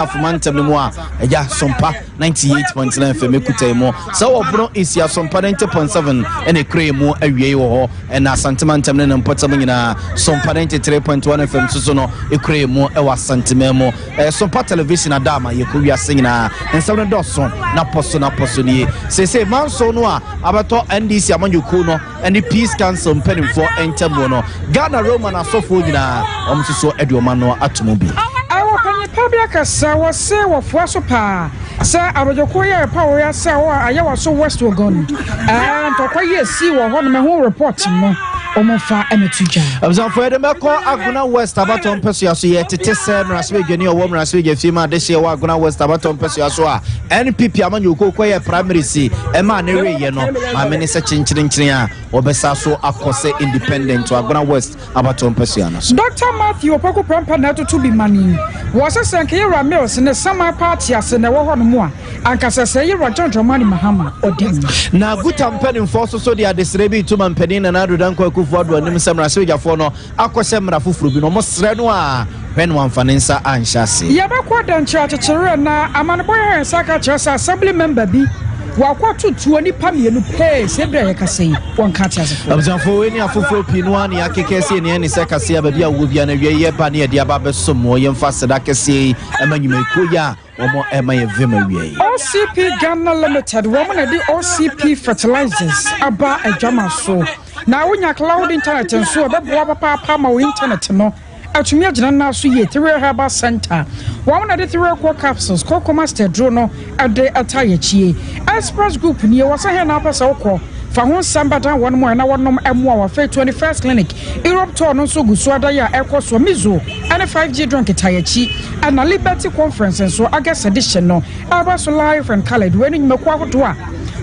Afoma ntɛm no mu a ɛgya Sompa 98.9 FM ekuta yi mu sɛ wɔ Bono East Sompa 90.7 ɛna ekura yi mu awie wɔ hɔ. Ɛna Asantema ntɛm ne ne mpɔtam nyinaa, Sompa 93.1 FM soso no ekura yi mu ɛwɔ Asantema mu. Sompa Television adaama yɛkɔ wiase nyinaa. Nsɛm no dɔso na pɔ so na pɔ so nie. Seesei manso no a abɛtɔ NDC amanyɔkuo no ɛne Peace Council mpanimfoɔ ntam no, Ghana Roman asɔfoɔ nyinaa wɔn nso so de wɔn ano ato mu bi. Ɛwɔ panyipa bi akasa wɔse wɔfoa so paa sɛ abadwokuo yɛ ɛpa wɔ yɛ sɛ wɔ Ayawaso West Wuogon ntɔkwa yi esi wɔ hɔ nom ɛho report no wɔmfa ɛmɛto dwa. Abusuafo, yɛde mɛkɔ Agona West abatɔ mpɛsua so. Yɛ tete sɛ mmarahyɛbadwani a ɔwɔ mmarahyɛbadwa fie mu adehyeɛ wɔ Agona West abatɔ mpɛsua so a NPP amanyɔkuo kɔyɛ primary si ɛma ne reyɛ no, maame ne sɛ kyenkyerenkyeren a wɔbɛsa so akɔ sɛ independent wɔ Agona West abatɔ mpɛsua no so. Dr Matthew Opoku Prempeh na ɛtoto bi ma ni wɔ sɛ sɛ nka Yɛwura Mills ne Saman Party ase na ɛwɔ hɔ nom a, ankasa sɛ Yɛwura John Dramani Mahama ɔda mu. Na Guta mpanimfoɔ nso so de adesrɛ bi to ma mpanin Nana Addo Dankwa Akufo Addo anim sɛ mmarahyɛbadwafoɔ no akɔhyɛ mmara foforɔ bi no, ɔmo srɛ no a hwɛ no wamfa ne nsa anhyɛ ase. Yɛbɛkɔ Dɛnkyerɛ akyekyerɛ na amanebɔ yɛ nsa ka kyerɛ sɛ assembly member bi wakɔto tuo nipa mmienu pɛɛ sɛ berɛ a yɛkasa yi wɔnka ate asefoɔ. Abusuafoɔ, wei ne afoforɔ pii no a ne yɛakeka sɛ nea ne sɛ kaseɛ a baabi a wowɔ bia no awie yɛba ne yɛde aba bɛsom wɔ. Yɛmfa seda kɛseɛ yi ɛma nnwumakuo yi a wɔn ɛma yɛ vim awie yi. OCP Ghana Limited, wɔn na de OCP fertilizers aba adwama so na wonya cloud internet nso ɛbɛboa papaapa ma wo internet no atumi agyina nna so yie. Three Herbal Center, wɔn na de Three Core capsules, Coco Master duro no ɛde ɛta yɛ akyie. Express Group nie, wɔsɛ hɛn na apɛ sɛ wokɔ fa ho nsɛm bɛdan wɔn mu a ɛna wɔnom ɛmoa wɔ. Afei 21st Clinic Europe tour no nso gu so ada yi a ɛkɔ so. Mizo ɛne 5G drink ta yɛ akyi, ɛna Liberty Conference nso August edition no ɛba so live and coloured. Wei no nnwumakuo ahodoɔ a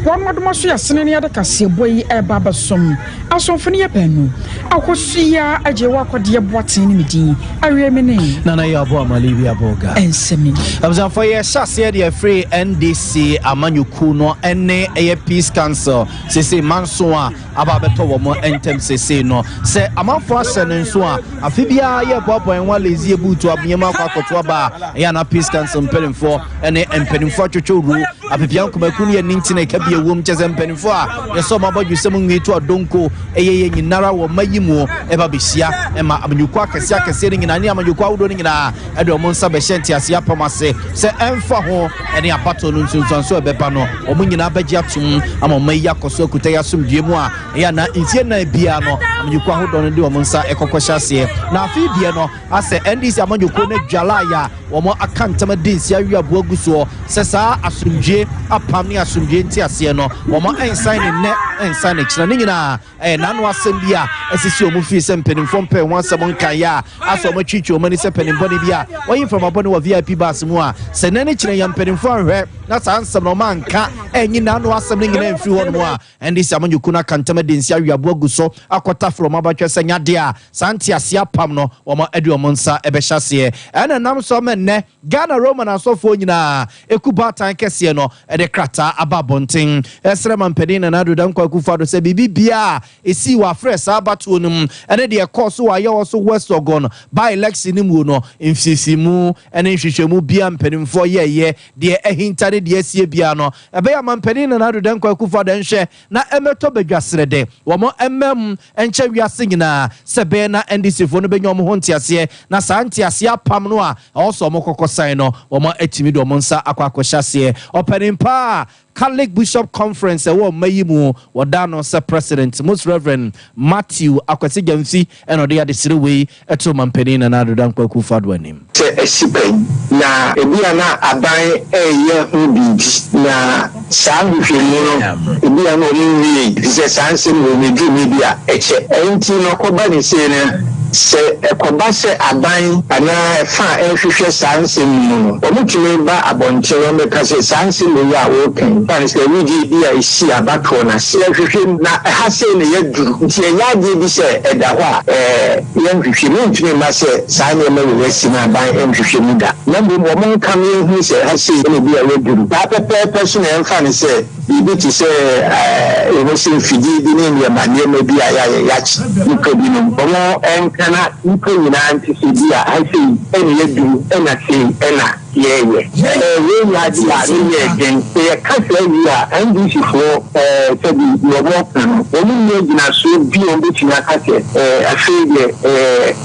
wɔn adoma so yɛ sene ne yɛde kaseɛbɔ yi ɛba abɛsom asomfo no yɛ baanu Akosua agye wɔ akɔdeɛ boaten ne me din awie me ne Nana yɛ abo amale bi abɔga. Ɛnsɛm ni. Abusuafoɔ, yɛhyɛ aseɛ deɛ ɛfiri NDC amanyɔkuo no ɛne ɛyɛ Peace Council sese manso a aba abɛtɔ wɔn ntɛm. Sese no sɛ amanfoɔ ahyɛ ne nso a, afe biara yɛboaboa yɛn ho alezi ebuutu abonyɛmu akɔ akɔto aba a ɛyɛ ana Peace Council mpanimfoɔ ɛne mpanimfoɔ atwitwe wuro apepia nkomaku no yɛ ne ntina ɛka bi ewom kyɛ sɛ mpanimfoɔ a yɛsɛ ɔmo abɔdwesɛm nwi to adonko ɛyɛ yɛ nyinara wɔ mma yi mu ɛba bɛhyia ɛma amanyɔkuo akɛseɛ akɛseɛ no nyinaa ne amanyɔkuo ahodoɔ no nyinaa ɛde ɔmo nsa bɛhyɛ nteaseɛ apam ase sɛ ɛmfa ho ɛne abatoɔ no nsonsanso a ɛbɛba no, ɔmo nyinaa bɛgye atom ama ɔmo yi akɔ so akuta yɛ asomdue mu a ɛyɛ ana mfie 4 biara no amanyɔkuo ahodoɔ no de ɔmo nsa ɛkɔkɔhyɛ aseɛ. Na afei deɛ no asɛ NDC amanyɔkuo no adwalaeɛ a wɔn aka ntam adi nsi awi aboa gu soɔ sɛ saa asomdue apam ne asomdue nteaseɛ no wɔn nsan ne nnɛ nsan ne kyerɛ ne nyinaa. Ɛyɛ n'ano asɛm bi a ɛsisi wɔn fii sɛ mpanimfoɔ mpɛ ho asɛm nkaeɛ a asɛ wɔn atwitwi wɔn ani sɛ mpanimfoɔ bi a wɔyi mframabɔne wɔ VIP bus mu a sɛ nne ne kyerɛ yɛ mpanimfoɔ ahwɛ na saa nsɛm na wɔn anka ɛnyi n'ano asɛm no nyinaa mfiri hɔ nom a NDC amanyɔkuo no aka ntam adi nsi awi aboa gu so akɔtaforo wɔn abatwɛ sɛ nyadeɛ a saa nteaseɛ apam no wɔn de wɔn nsa ɛbɛhyɛ aseɛ. Ɛna nam so ama nnɛ Ghana Roman asɔfoɔ nyinaa eku baatan kɛseɛ no ɛde krataa aba abɔnten ɛsrɛ ma mpanin Nana Addo Dankwa Akufo Addo sɛ biribi biara esi wɔ afrɛ saa abatoɔ no mu ɛne deɛ ɛkɔɔ so wɔ Ayawaso West Wuogon by election no mu no, mfisimu ɛne nhwehwɛmu bia mpanimfoɔ yɛɛyɛ deɛ ɛhinta ne deɛ asie biara no, ɛbɛyɛ ama mpanin Nana Addo Dankwa Akufo Addo nhwɛ na ɛmɛtɔ badwa de wɔn mmɛm nkyɛ wiase nyinaa sɛ bɛyɛ na NDC foɔ no bɛnya wɔn ho nteaseɛ na saa nteaseɛ apam no a ɛwɔ sɛ wɔn kɔkɔ san no, wɔn atumi de wɔn nsa akɔ akɔhyɛ aseɛ. Ɔpanin paa Catholic Bishop Conference ɛwɔ ɔma yi mu wɔda no sɛ President Most Reverend Matthew Akwasi Gyamfi ɛna ɔde adesrɛ wei ɛto mampanin Nana Addo Dankwa Akufo Addo anim. Sɛ ɛsi pɛn na ebi a na aban ɛyɛ ho biribi na saa nhwehwɛmu no ebi a na ɔmo nwie te sɛ saa nsɛm wɔ mu eduru mi bi a ɛkyɛ. Ɛnti no kɔba ne sei no sɛ ɛkɔba sɛ aban anaa ɛfa a ɛnhwehwɛ saa nsɛm mu no, wɔn tumi ba abɔnten wɔn bɛka sɛ saa nsɛm wɔ yi a wɔreka yi fa ne sɛ awudie bi a esi abatoɔ na se yɛhwehwɛ mu na ɛha sei na yɛduru, nti ɛnyɛ adeɛ bi sɛ ɛda hɔ a yɛnhwehwɛ mu. Ntumi mma sɛ saa nneɛma wɔ asi na aban nhwehwɛ mu da, na mmom wɔn nka no yɛnhunu sɛ ɛha sei na bi a yɛduru. Saa pɛpɛɛpɛ so na yɛmfa ne sɛ biribi te sɛ ɛho sɛ mfidie bi ne nneɛma nneɛma bi a yɛayɛ yɛakye nipa binom, wɔn nka na nipa nyinaa nte sɛ bi a ha sei ɛna yɛduru ɛna sei ɛna. yɛreyɛ. Wei nyɛ ade a ne yɛ den. Sɛ yɛka saa wie a, NDC foɔ sɛbi deɛ wɔka no, wɔn nni agyinasoɔ bi a wɔbɛtumi aka sɛ afei deɛ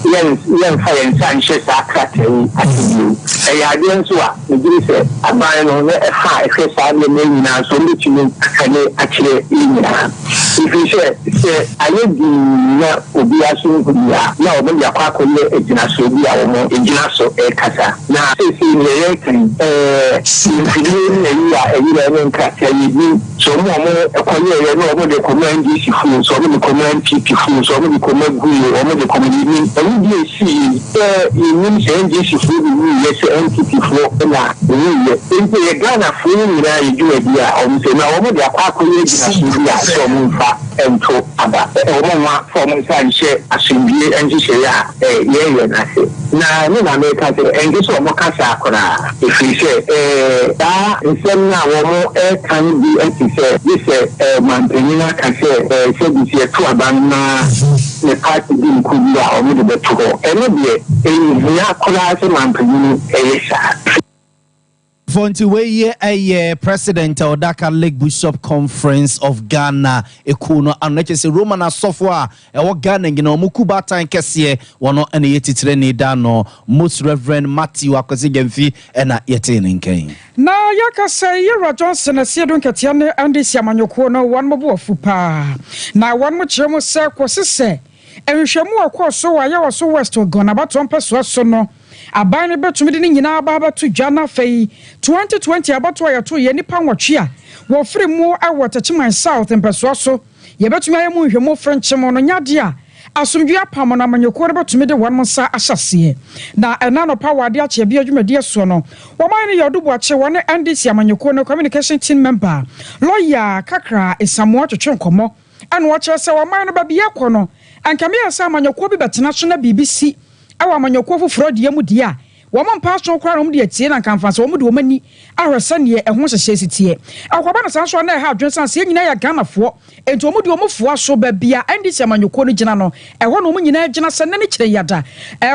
yɛmfa yɛn nsa nhyɛ saa krataa yi ase bio. Ɛyɛ adeɛ nso a megye di sɛ aban no ne ɛfa a ɛhwɛ saa nneɛma yi nyinaa nso wɔbɛtumi aka ne akyerɛ yɛn nyinaa. Ɛfiri sɛ, sɛ ayɛ dinn na obiara so nhu bi a, na wɔde akɔ akɔyɛ agyinasoɔ bi a wɔgyina so rekasa. Na seesei nea yɛreka yi, mfidie ne ayi a ɛyerɛ ne nkrataa yi, yɛnnim sɛ wɔn a wɔkɔyɛeɛ no wɔde kɔma NDC foɔ, sɛ wɔde kɔma NPP foɔ, sɛ wɔde kɔma GUE, wɔde kɔma, yɛnnim. Ɛno deɛ ɛsii yei sɛ yɛnnim sɛ NDC foɔ de wuiɛ sɛ NPP foɔ na ɛwuiɛ. Enti ɛyɛ Ghanafoɔ yi nyinaa yɛ dwumadi a wɔn sɛ na wɔde akɔ akɔyɛ agyinasoɔ bi a sɛ wɔmfa nto aba, wɔn mfa wɔn nsa nhyɛ asomdwie nhyehyɛeɛ a yɛreyɛ no ase. Na ɛno na mereka sɛ ɛnsɛ sɛ wɔka saa koraa, ɛfiri sɛ saa nsɛm no a wɔreka no bi te sɛ gye sɛ ɔmanpanin aka sɛ sɛbi sɛ yɛto aba no na ne party di nkoguo a, wɔde bɛto hɔ. Ɛno deɛ, ɛnhia koraa sɛ manpanin yɛ saa. Nti wei ɛyɛ president a ɔda Catholic Bishop Conference of Ghana ekuo no ano, kyerɛ sɛ Roman asɔfo a ɛwɔ Ghana nyinaa, wɔn ku baatan kɛseɛ wɔn ɛna yɛ titire ne da no, Most Reverend Matthew Akwasi Gyamfi, ɛna yɛtee ne nkɛn. Na yɛka sɛ Yɛwura Johnson Asiedu Nketea ne NDC amanyɔkuo no, wɔn mo bo afu paa, na wɔn mo kyerɛ mu sɛ kɔsi sɛ nhwehwɛmu a ɛkɔɔ so wɔ Ayawaso West Ghana abatoɔ mpɛsoa so no, aban no bɛtumi de ne nyinaa aba abɛto dwa. Na afei 2020 abatoɔ a yɛto yɛ nnipa 8 a wɔfiri mu wɔ Tɛkyiman South mpɛsoa so, yɛbɛtumi ayɛ mu nhwɛmu frenkyem no nyadeɛ a asomdwe apam no, amanyɔkuo no bɛtumi de wɔn nsa ahyɛ aseɛ. Na ɛna nɔpa wɔ adeɛ akyɛ bi adwumadie soɔ no, wɔman no yɛ Ɔdo Boakye, wɔne NDC amanyɔkuo no communication team member, lawyer Kakra Esamoa, twetwe nkɔmmɔ, ɛna wɔkyerɛ sɛ wɔman no baabi yɛkɔ no, nkame yɛ sɛ amanyɔkuo bi bɛtena so na biribi si ɛwɔ amanyɔkuo foforɔ deɛ mu deɛ a, wɔn mpa aso koraa na wɔn de atie, na nkamfa sɛ wɔn de wɔn ani ahwɛ sɛneɛ ɛho hyehyɛ si teɛ. Ɛkɔba no saa nso a, na ɛha adwene san sɛ yɛn nyinaa yɛ Ghanafoɔ, nti wɔn de wɔn foa so. Baabi a NDC amanyɔkuo no gyina no, ɛhɔ na wɔn nyinaa gyina sɛ nne ne kyerɛ yada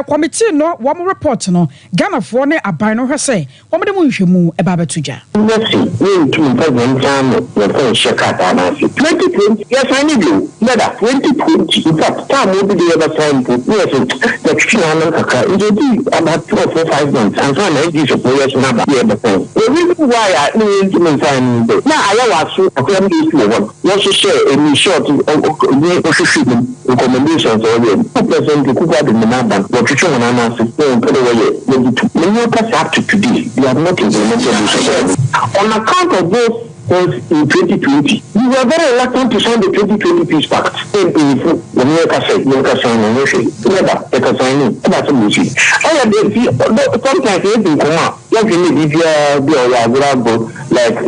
committee no wɔn report no, Ghanafoɔ ne aban no hwɛ sɛ wɔn de mu nhwɛmu ɛba abɛto dwa. Yɛsi yɛntum mfa yɛn nsa ano yɛmfa nhyɛ krataa no ase. 2020 yɛsan ne bio dada 2020. In fact, time obi de yɛbɛsan mpo ne yɛsɛ yɛtwetwe yɛn anom kakra, nti odi about 3 or 4, 5 months ansa na NDC fo yɛ so naba yɛbɛsan. The reason why a ne yɛntumi nsan no de na ayɛ waso akora no yɛsi wɔ hɔ no, wɔhyehyɛ emi short ne wɔhwehwɛ mu recommendations a wɔyɛ no, President Akufo Addo ne n'aban wɔtwetwe wɔn anan ase na wɔn pɛ dɛ wɔyɛ wɔde tu na wɔn kasa. Up to today, they have not implemented those. On account of those things in 2020, we were very reluctant to sign the 2020 Peace Pact. Mpanyinfo wɔn yɛ kasa yɛn kasa no wɔn hwɛ yɛba yɛkasa no ɛba sɛ mo si ɛyɛ de fi. Sometimes yɛ di nkɔmɔ a yɛhwɛ ne biribiara bi a ɔyɛ agorɔ agorɔ, like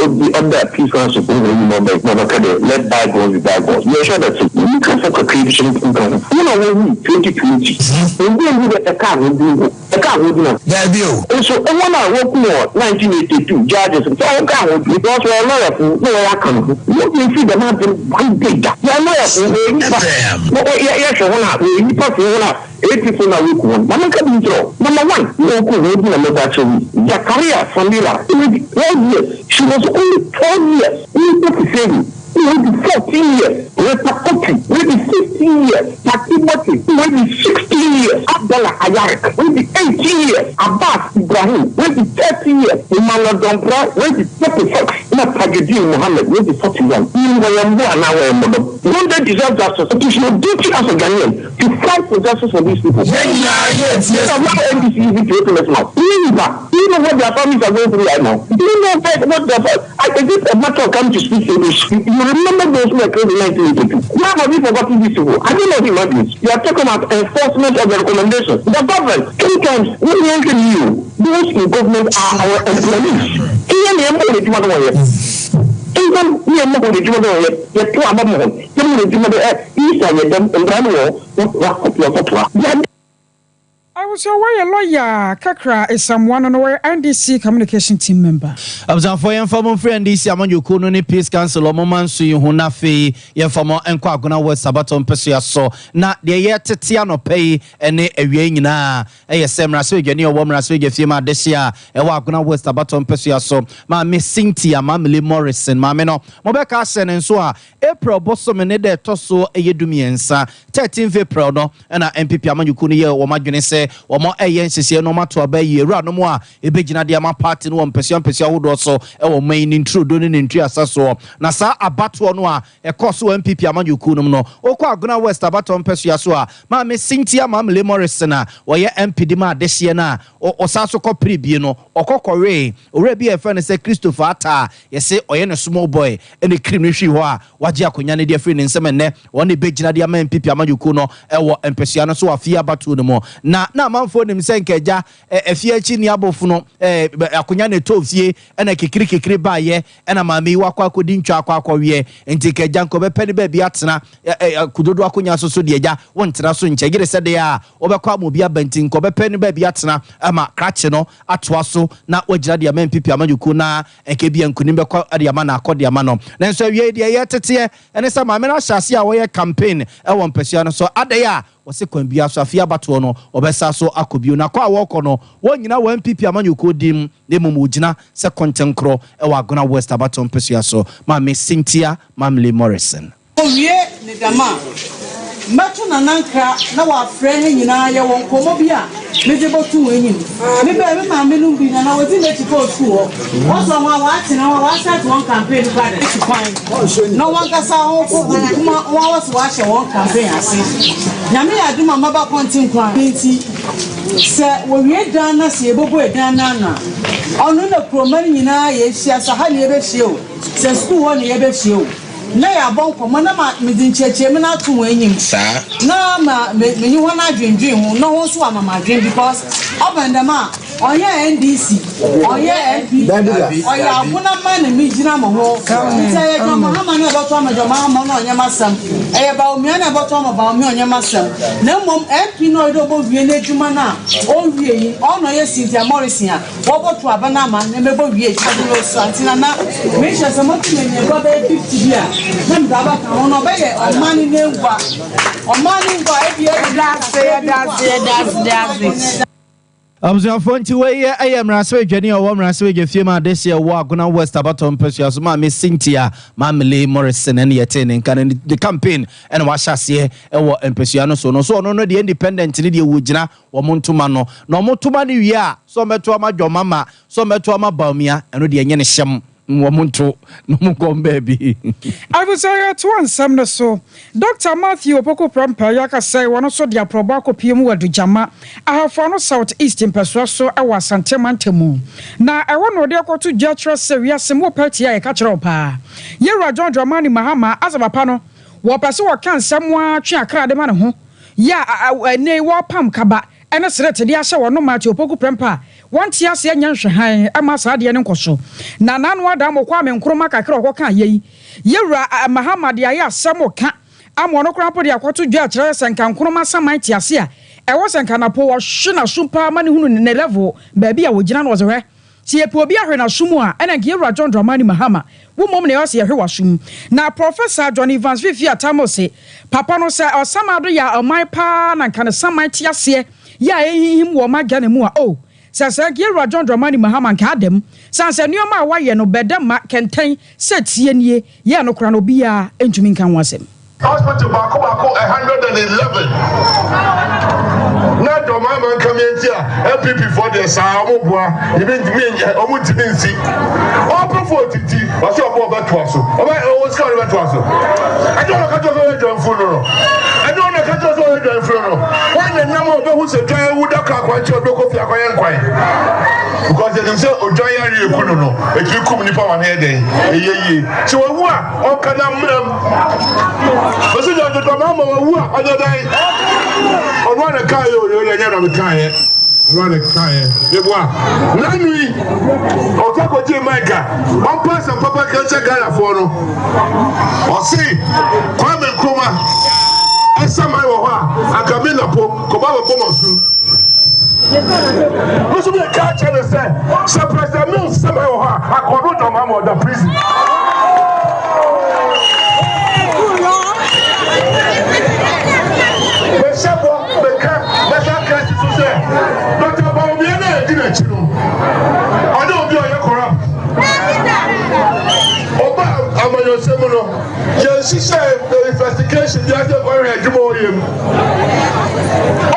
ɔdi ɔda Peace Council fún wɔn nyinaa ɔbɛ na ɔbɛka dɛ let bygones be bygones. Yɛn hyɛ dɛ so wɔn kasa kakra bi so nka ho wɔn a wɔwu 2020 wɔn bi ehu dɛ ɛka ho bi mpo ɛka ho bi na. Dabi o. Nso wɔn a wɔkum wɔ 1982 judges sɛ wɔn ka ho, because wɔyɛ lawyer fo na wɔyɛ aka no ho, wɔn bi nfi dɛm adi one day da yɛ lawyer fo, wɔyɛ nipa yɛhwɛ ho na wɔyɛ nipa fo ho na eighty fo na wɔku wɔn. Maame nka bi nkyerɛ. Number one wɔku wɔn bi na mɛbɔ akyerɛ wi, Zakaria Samira, 12 years. She was only 12 years. Nipa Fiseri wey be 14 years, Rita Kotey wey be 15 years, Pati Bote wey be 16 years, Abdallah Ayarik wey be 18 years, Abbas Ibrahim wey be 30 years, Emmanuel Dompra wey be 36, na Tajudeen Mohammed wey be 41. Wɔyɛ mbo anaa wɔyɛ mbɔdɔm? Don't they deserve justice? It is your duty as a Ghanaian to fight for justice for these people. Yɛn nyinaa yɛ tie. Allow NDC even to open its mouth. You know what their families are going through right now? Do you know what their I, is it a matter of coming to speak English? You remember those who were killed in 1982? Why have you forgotten these people? I don't know human beings. You are talking about enforcement of the recommendations. The government, sometimes, when we enter you, those in government are our employees. Even the employees, even ní ẹ̀mọ́ kò lè dwuma dɛ ɔyɛ yɛto aba mɔ hɔ yɛmu lè dwuma dɛ ɛ isa yɛ dɛm mbra no wɔ wɔtoa kɔtoa kɔtoa. Abusua wɔyɛ lɔya Kakra Esamoah no na wɔyɛ NDC communication team member. Abusuafoɔ, yɛmfa mo mfiri NDC amanyɔkuo no ne Peace Council ɔmo manso yi ho, na afei yɛmfa mo nkɔ Agona West abatɔ mpɛsoa so. Na deɛ yɛtete anɔpa yi ne awia yi nyinaa ɛyɛ sɛ mmarahyɛbadwani a ɔwɔ mmarahyɛbadwa fie ma adehye a ɛwɔ Agona West abatɔ mpɛsoa so, Maame Cynthia Mamle Morrison. Maame no, mobɛka ahyɛ ne nso a, April bosome ne dɛ ɛtɔ so ɛyɛ 13, 13th April no, ɛna NPP amanyɔkuo no yɛ wɔn adwene sɛ wɔn ɛyɛ nhyehyɛeɛ no, wɔn ato aba yi ewuranom a ebɛgyina de ama party no wɔ mpɛsua mpɛsua ahodoɔ so ɛwɔ ɔman yi ne nturodo ne ne ntuasa soɔ. Na saa abatoɔ no a ɛkɔ so wɔ NPP amanyɔkuo no mu no, okɔ Agona West abatɔ mpɛsua so a, Maame Cynthia Mamle Morrison a wɔyɛ MP de ma adehyeɛ no a ɔsan so kɔ pere bie no, ɔkɔ kɔwee owura bi a yɛfrɛ no sɛ Christopher Ata a yɛsɛ ɔyɛ ne small boy, ɛne kirim no hwii hɔ a wagye akonnwa no de afiri ne nsɛm. Ɛnnɛ wɔn ne bɛgyina de ama NPP amanyɔkuo no ɛwɔ mpɛsua no so wɔ afie abatoɔ no mu. Na amanfoɔ nim sɛ nkagya afie akyi ni abɔfo no akonnwa na ɛtɔ fie, ɛna kekiri kekiri baayɛ, ɛna maame yi wakɔ akɔdi ntwa akɔ akɔweɛ. Nti kagya nka ɔbɛpɛ ne baabi atena kudodo akonnwa so deɛ gya wɔntena so nkyɛ gyere sɛ deɛ a wɔbɛkɔ ama obi aba. Nti nka ɔbɛpɛ ne baabi atena ama krakye no atoa so na wagyina de ama NPP amanyɔkuo, na nka bi nkonim bɛkɔ de ama no akɔ de ama no. Nanso awie deɛ ɛyɛ teteɛ ɛne sɛ maame no ahyɛ ase a wɔyɛ campaign ɛwɔ mpɛsua no so adɛn a wɔsi kwan bia so afei abatoɔ no wɔbɛsa so akɔ bio. Na kɔ a wɔrekɔ no, wɔn nyinaa wɔ NPP amanyɔkuo dim, na mmom wɔgyina sɛ kɔntɛnkorɔ ɛwɔ Agona West abatoɔ mpɛsua so. Maame Cynthia Mamle Morrison. Owie ne dɛm a, mɛto nanankra na wafrɛ ha nyinaa. Yɛwɔ nkɔmmɔ bi a mede bɔto wɔn anim. Mebɛɛ me maame no bi na wɔdi n'akyi kɔɔ sukuu hɔ. Wɔsɔ ho a wɔatena hɔ a wɔastart wɔn campaign no kora de akyi kwan na wɔn ankasa wɔn kɔ kuma wɔn a wɔsɛ wɔahyɛ wɔn campaign ase. Nyame yɛ adom a maba kɔnten kwan nti sɛ wɔwie dan na sɛ yɛbɛbɔ dan no ano a, ɔno na kuroma no nyinaa yɛahyia sɛ ha ne yɛbɛhyia o, sɛ sukuu hɔ ne yɛbɛhyia o, na yɛabɔ nkɔmmɔ na ma mede nkyerɛkyerɛmu no ato wɔn anim na ma menye wɔn adwendwen ho na wɔn nso ama ma adwen, because ɔbɛn dɛm a ɔnyɛ NDC, ɔnyɛ NPP, ɔyɛ Agonama na mi gyina mo ho. Nti ɛyɛ John Mahama na ɛbɛto ama John Mahama na ɔnyɛ m'asɛm, ɛyɛ Bawumia na ɛbɛto ama Bawumia, ɔnyɛ m'asɛm. Na mmom MP na ɔyɛ dɛ ɔbɛwie n'adwuma no a ɔnwie yi, ɔno ɔyɛ Cynthia Morrison a wɔbɔto aba no ama na mɛbɔ wie akyi no so. Ante na mehyɛ sɛ mɔto manya bɛyɛ 50 bi a na mede aba ka ho na ɔbɛyɛ ɔman ne ngua, ɔman ne ngua ebi ebi. Yɛda ase, yɛda ase, yɛda ase. Abusuafoɔ, nti wei ɛyɛ mmarahyɛbadwani a ɔwɔ mmarahyɛbadwa fie mu adehye ɛwɔ Agona West abatɔ mpɛsua so, Maame Cynthia Mamle Morrison, ɛne yɛtee ne nka no. Ne campaign ɛna wahyɛ aseɛ ɛwɔ mpɛsua no so no so. Ɔno no deɛ, independent ne deɛ, wɔgyina wɔn ntoma no na wɔn ntoma no wie a, sɛ ɔmɛto ama dwɔmama, sɛ ɔmɛto ama Bawumia, ɛno deɛ ɛnyɛ ne hyɛm. Wɔn nto na wɔn kɔn baabi. Abusua, yɛtoa nsɛm no so. Dr Matthew Opoku Prempeh yɛaka sɛ wɔn nso de aprɔbɔ akɔpie mu wɔ Adugyama, Ahafo Ano South East mpɛsoa so wɔ Asante mantam, na ɛhɔ na ɔde akɔto dwa kyerɛ sɛ wiase mu party a yɛka kyerɛ wo paa, yɛwura John Dramani Mahama asɛ papa no wɔpɛ sɛ wɔka nsɛm a twe akra de ma ne ho yɛ a ɛnɛ wɔpam kaba ɛne serete de ahyɛ wɔn Matthew Opoku Prempeh a wɔnte aseɛ nyɛ nhwɛhan ɛma saa adeɛ no nkɔ so. Na n'ano ada mo Kwame Nkrumah kakra ɔkɔka yɛyi yɛwura Mahama de ayɛ asɛm ka ama ɔno koraa mpo de akɔto dwa kyerɛ sɛ nka Nkrumah saman te ase a, ɛwɔ sɛ nka napo wɔhwe n'asom paa ma ne hunu ne level baabi a wɔgyina no. Ɔsɛ hwɛ sɛ yɛpɛ obi ahwɛ n'asom a, ɛna nka yɛwura John Dramani Mahama wo mmom na ɛwɔ sɛ yɛhwɛ w'asom. Na Professor John Evans Fifi Atamo se papa no sɛ ɔsamado yɛ ɔman paa na nka ne saman te aseɛ yɛ a ɛhihim wɔ ɔman Ghana mu a o sɛ nka yɛwura John Dramani Mahama nka adam san sɛ nneɛma a wayɛ no bɛda ma kɛntɛn sɛ tie nie yɛ no kora no, obiara ntumi nka ho asɛm. Hospital baako baako 111 na dɔm ama nka mi nti a NPP foɔ deɛ saa ɔmo boa ebi ntumi, ɔmo ntumi nsi ɔpɛfo otiti ɔsɛ ɔmo ɔbɛtoa so, ɔbɛ ɔwɔ sika ɔde bɛtoa so. Ɛnyɛ ɔna kakyɛ sɛ ɔyɛ dwanfo no, ɛnyɛ ɔna kakyɛ sɛ ɔyɛ dwanfo no. Wɔn na nam a ɔbɛhu sɛ dwan ewu da kɔ akwankyɛn, ɔbɛkɔ fi akɔyɛ nkwan because ɛnim sɛ odwan yɛ awie eku no, etumi kum nipa wa ne yɛ dɛn ɛyɛ yie sɛ wawu a ɔka na mmerɛm ɔsɛ dwan dodo ama wawu a ɔnyɛ dɛn. Ɔno a na kaa yɛ oyo yɛ nyɛ na me kaa yɛ, ɔno a na kaa yɛ meboa nanu yi ɔkɔ akɔgye mic a ɔmpa asɛm papa ka kyɛ Ghanafoɔ no. Ɔse Kwame Nkrumah ɛsɛman wɔ hɔ a anka me napo kɔba bɛbɔ ma su. Me nso meka akyerɛ no sɛ, sɛ President Mills sɛ mɛwɔ hɔ a, akɔdo John Mahama ɔda prison. Mehyɛ bɔ, meka, mɛsan ka asi so sɛ, Dr. Bawumia no a yɛdi n'akyi no, ɔne obi a ɔyɛ corrupt. Ɔba amanyɔsɛm mu no, yɛnhyehyɛ investigation bi ase kɔhwɛ adwuma ɔyɛ mu.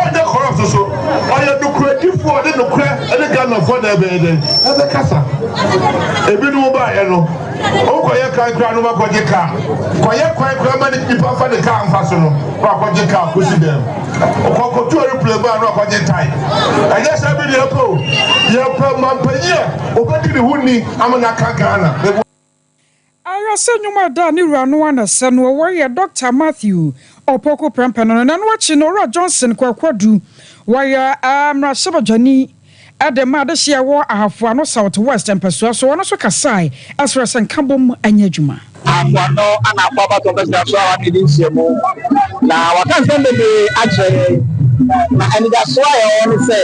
Ɔnyɛ corrupt so, ɔyɛ nokorɛdifoɔ, ɔde nokorɛ ne Ghanafoɔ na ɛbɛyɛ dɛn ɛbɛkasa. Ebinom baeɛ no, wokɔyɛ kwan koraa no wakɔgye kaa, kɔyɛ kwan koraa ma nipa fa ne kaa mfa so no, wakɔgye kaa kɔsi dɛm. Ɔkɔkɔtu aeroplane baa no akɔgye tae. Ɛnyɛ saa bi ne yɛpɛ o, yɛpɛ mampanyin a obɛdi ne ho ni ama no aka Ghana. Ayɛ sɛ nnwom a ɛda ne wura no ana sɛ no wɔyɛ Dr. Matthew Opoku Prempeh no. Na no akyi no, Owura Johnson Kwakwadu, wɔyɛ mmarahyɛbadwani ɛde ma adehyeɛ wɔ Ahafo Ano South West mpɛsoa so, wɔno nso kasae ɛsrɛ sɛ nkabom anyɛ adwuma. Afoano ana akɔ abatɔ bɛsra so a wɔde nhyiamu na waka nsɛm bebree akyerɛ yɛn, na anidasoɔ a yɛwɔ ne sɛ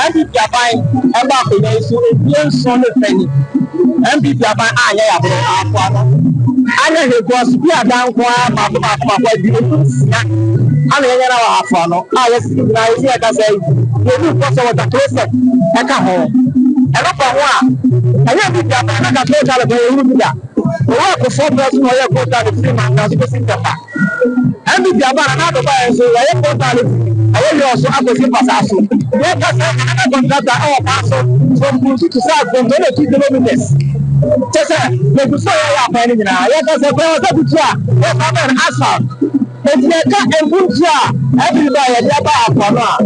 NPP aban ɛba akonnwa yi so mfie 7 ne fɛ ni, NPP aban anyɛ yɛaboro Afoano anyɛ hwee kɔ sukuu adan nko ara baako baako baako 56 ana yɛnyɛ na wɔ Afoano a yɛsi nyinaa yɛsi yɛka sɛ yɛni nkɔ sɛ water closet ɛka ho. Ɛno fa ho a ɛnyɛ NPP aban na ka total kɔ yɛhuru bi da. Owó akɔfo bɛrɛ so na ɔyɛ coastal no firi Manka so kɔsi Ntɛpa. NPP aba na n'ado ba yɛn so wɔyɛ coastal no firi ɛwɔ yɛ ɔso akɔsi Mpasa so. Yɛka sɛ another contractor ɛwɔ kwan so from Kunsu to South from 22 kilometres kyɛ sɛ yɛgu so yɛyɛ akwan no nyinaa. Yɛka sɛ kwan wɔ sɛ kutu a wɔfa bɛn asphalt, eti yɛka mpuntu a ɛfiri ba yɛde aba akɔ no a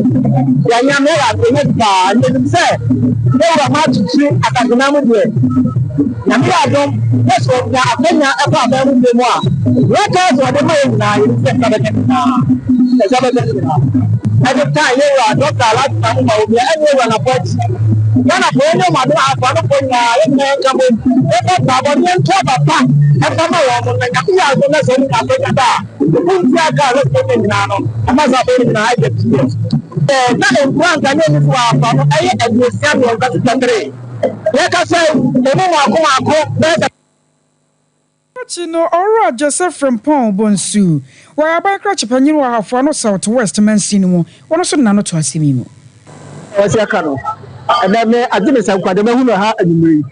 yɛnyam yɛyɛ adeɛ paa. Yɛnim sɛ yɛwura ma atutu akatenam deɛ, Nyame yɛ adom na sɛ ɔnya akwanya ɛkɔ aban mu bio mu a, records wɔde ma yɛ nyinaa, yɛnim sɛ ɛsa bɛka nyinaa, ɛsa bɛka nyinaa. Ɛde taa yɛwura Dr. Alhaji Mahmood Bawumia ɛne yɛwura Napɔ akyi. Ghanafoɔ yɛnyɛ ɔmo adom. Afoanofoɔ nyinaa, yɛn nyinaa yɛnka bom yɛmfa mpaabɔ ne yɛnto aba pa ɛmfa ma wɔn mo, na Nyame yɛ adom na sɛ ɔmo nya akwanya ba a, mpuntu aka a lɛsɛ ne nyinaa no ɛma saa bɛyɛ nyinaa ɛyɛ pie. Na nkura nkanea ni so wɔ afa no ɛyɛ 63, 63. Yɛka sɛ emu mako mako bɛyɛ sɛ Akyi no, Ɔwura Joseph Frimpong Bonsu, wɔyɛ aban krakye panyin wɔ Ahafo Ano South West mansin no mu, wɔn nso nna no to asɛm yi mu. Wɔsi aka no ɛnɛ me agye me sɛ nkwade mahu no ha anwummere yi.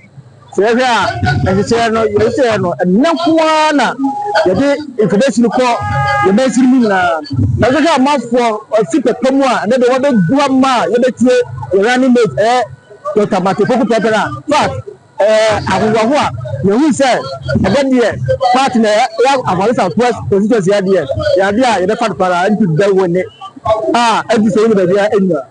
Sɛ yɛhwɛ a, nhyehyɛeɛ no yɛhyehyɛeɛ no ɛnɛ nko ara na yɛde information kɔ yɛ mansin mu nyinaa, na yɛhwɛ amanfoɔ ɔsi pɛpɛ mu a, ɛnɛ de wɔbɛgu ama a yɛbɛtie yɛ running mate ɛyɛ Dr. Matthew Poku Prempeh a fact ahohoaho a yɛhu sɛ ɛbɛ deɛ party na ɛyɛ Ahafo South West constituency yɛ deɛ yɛ adeɛ a yɛbɛfa no paa NPP bɛwɔ ne a ɛdi sɛ wɔn baabi a ɛnyina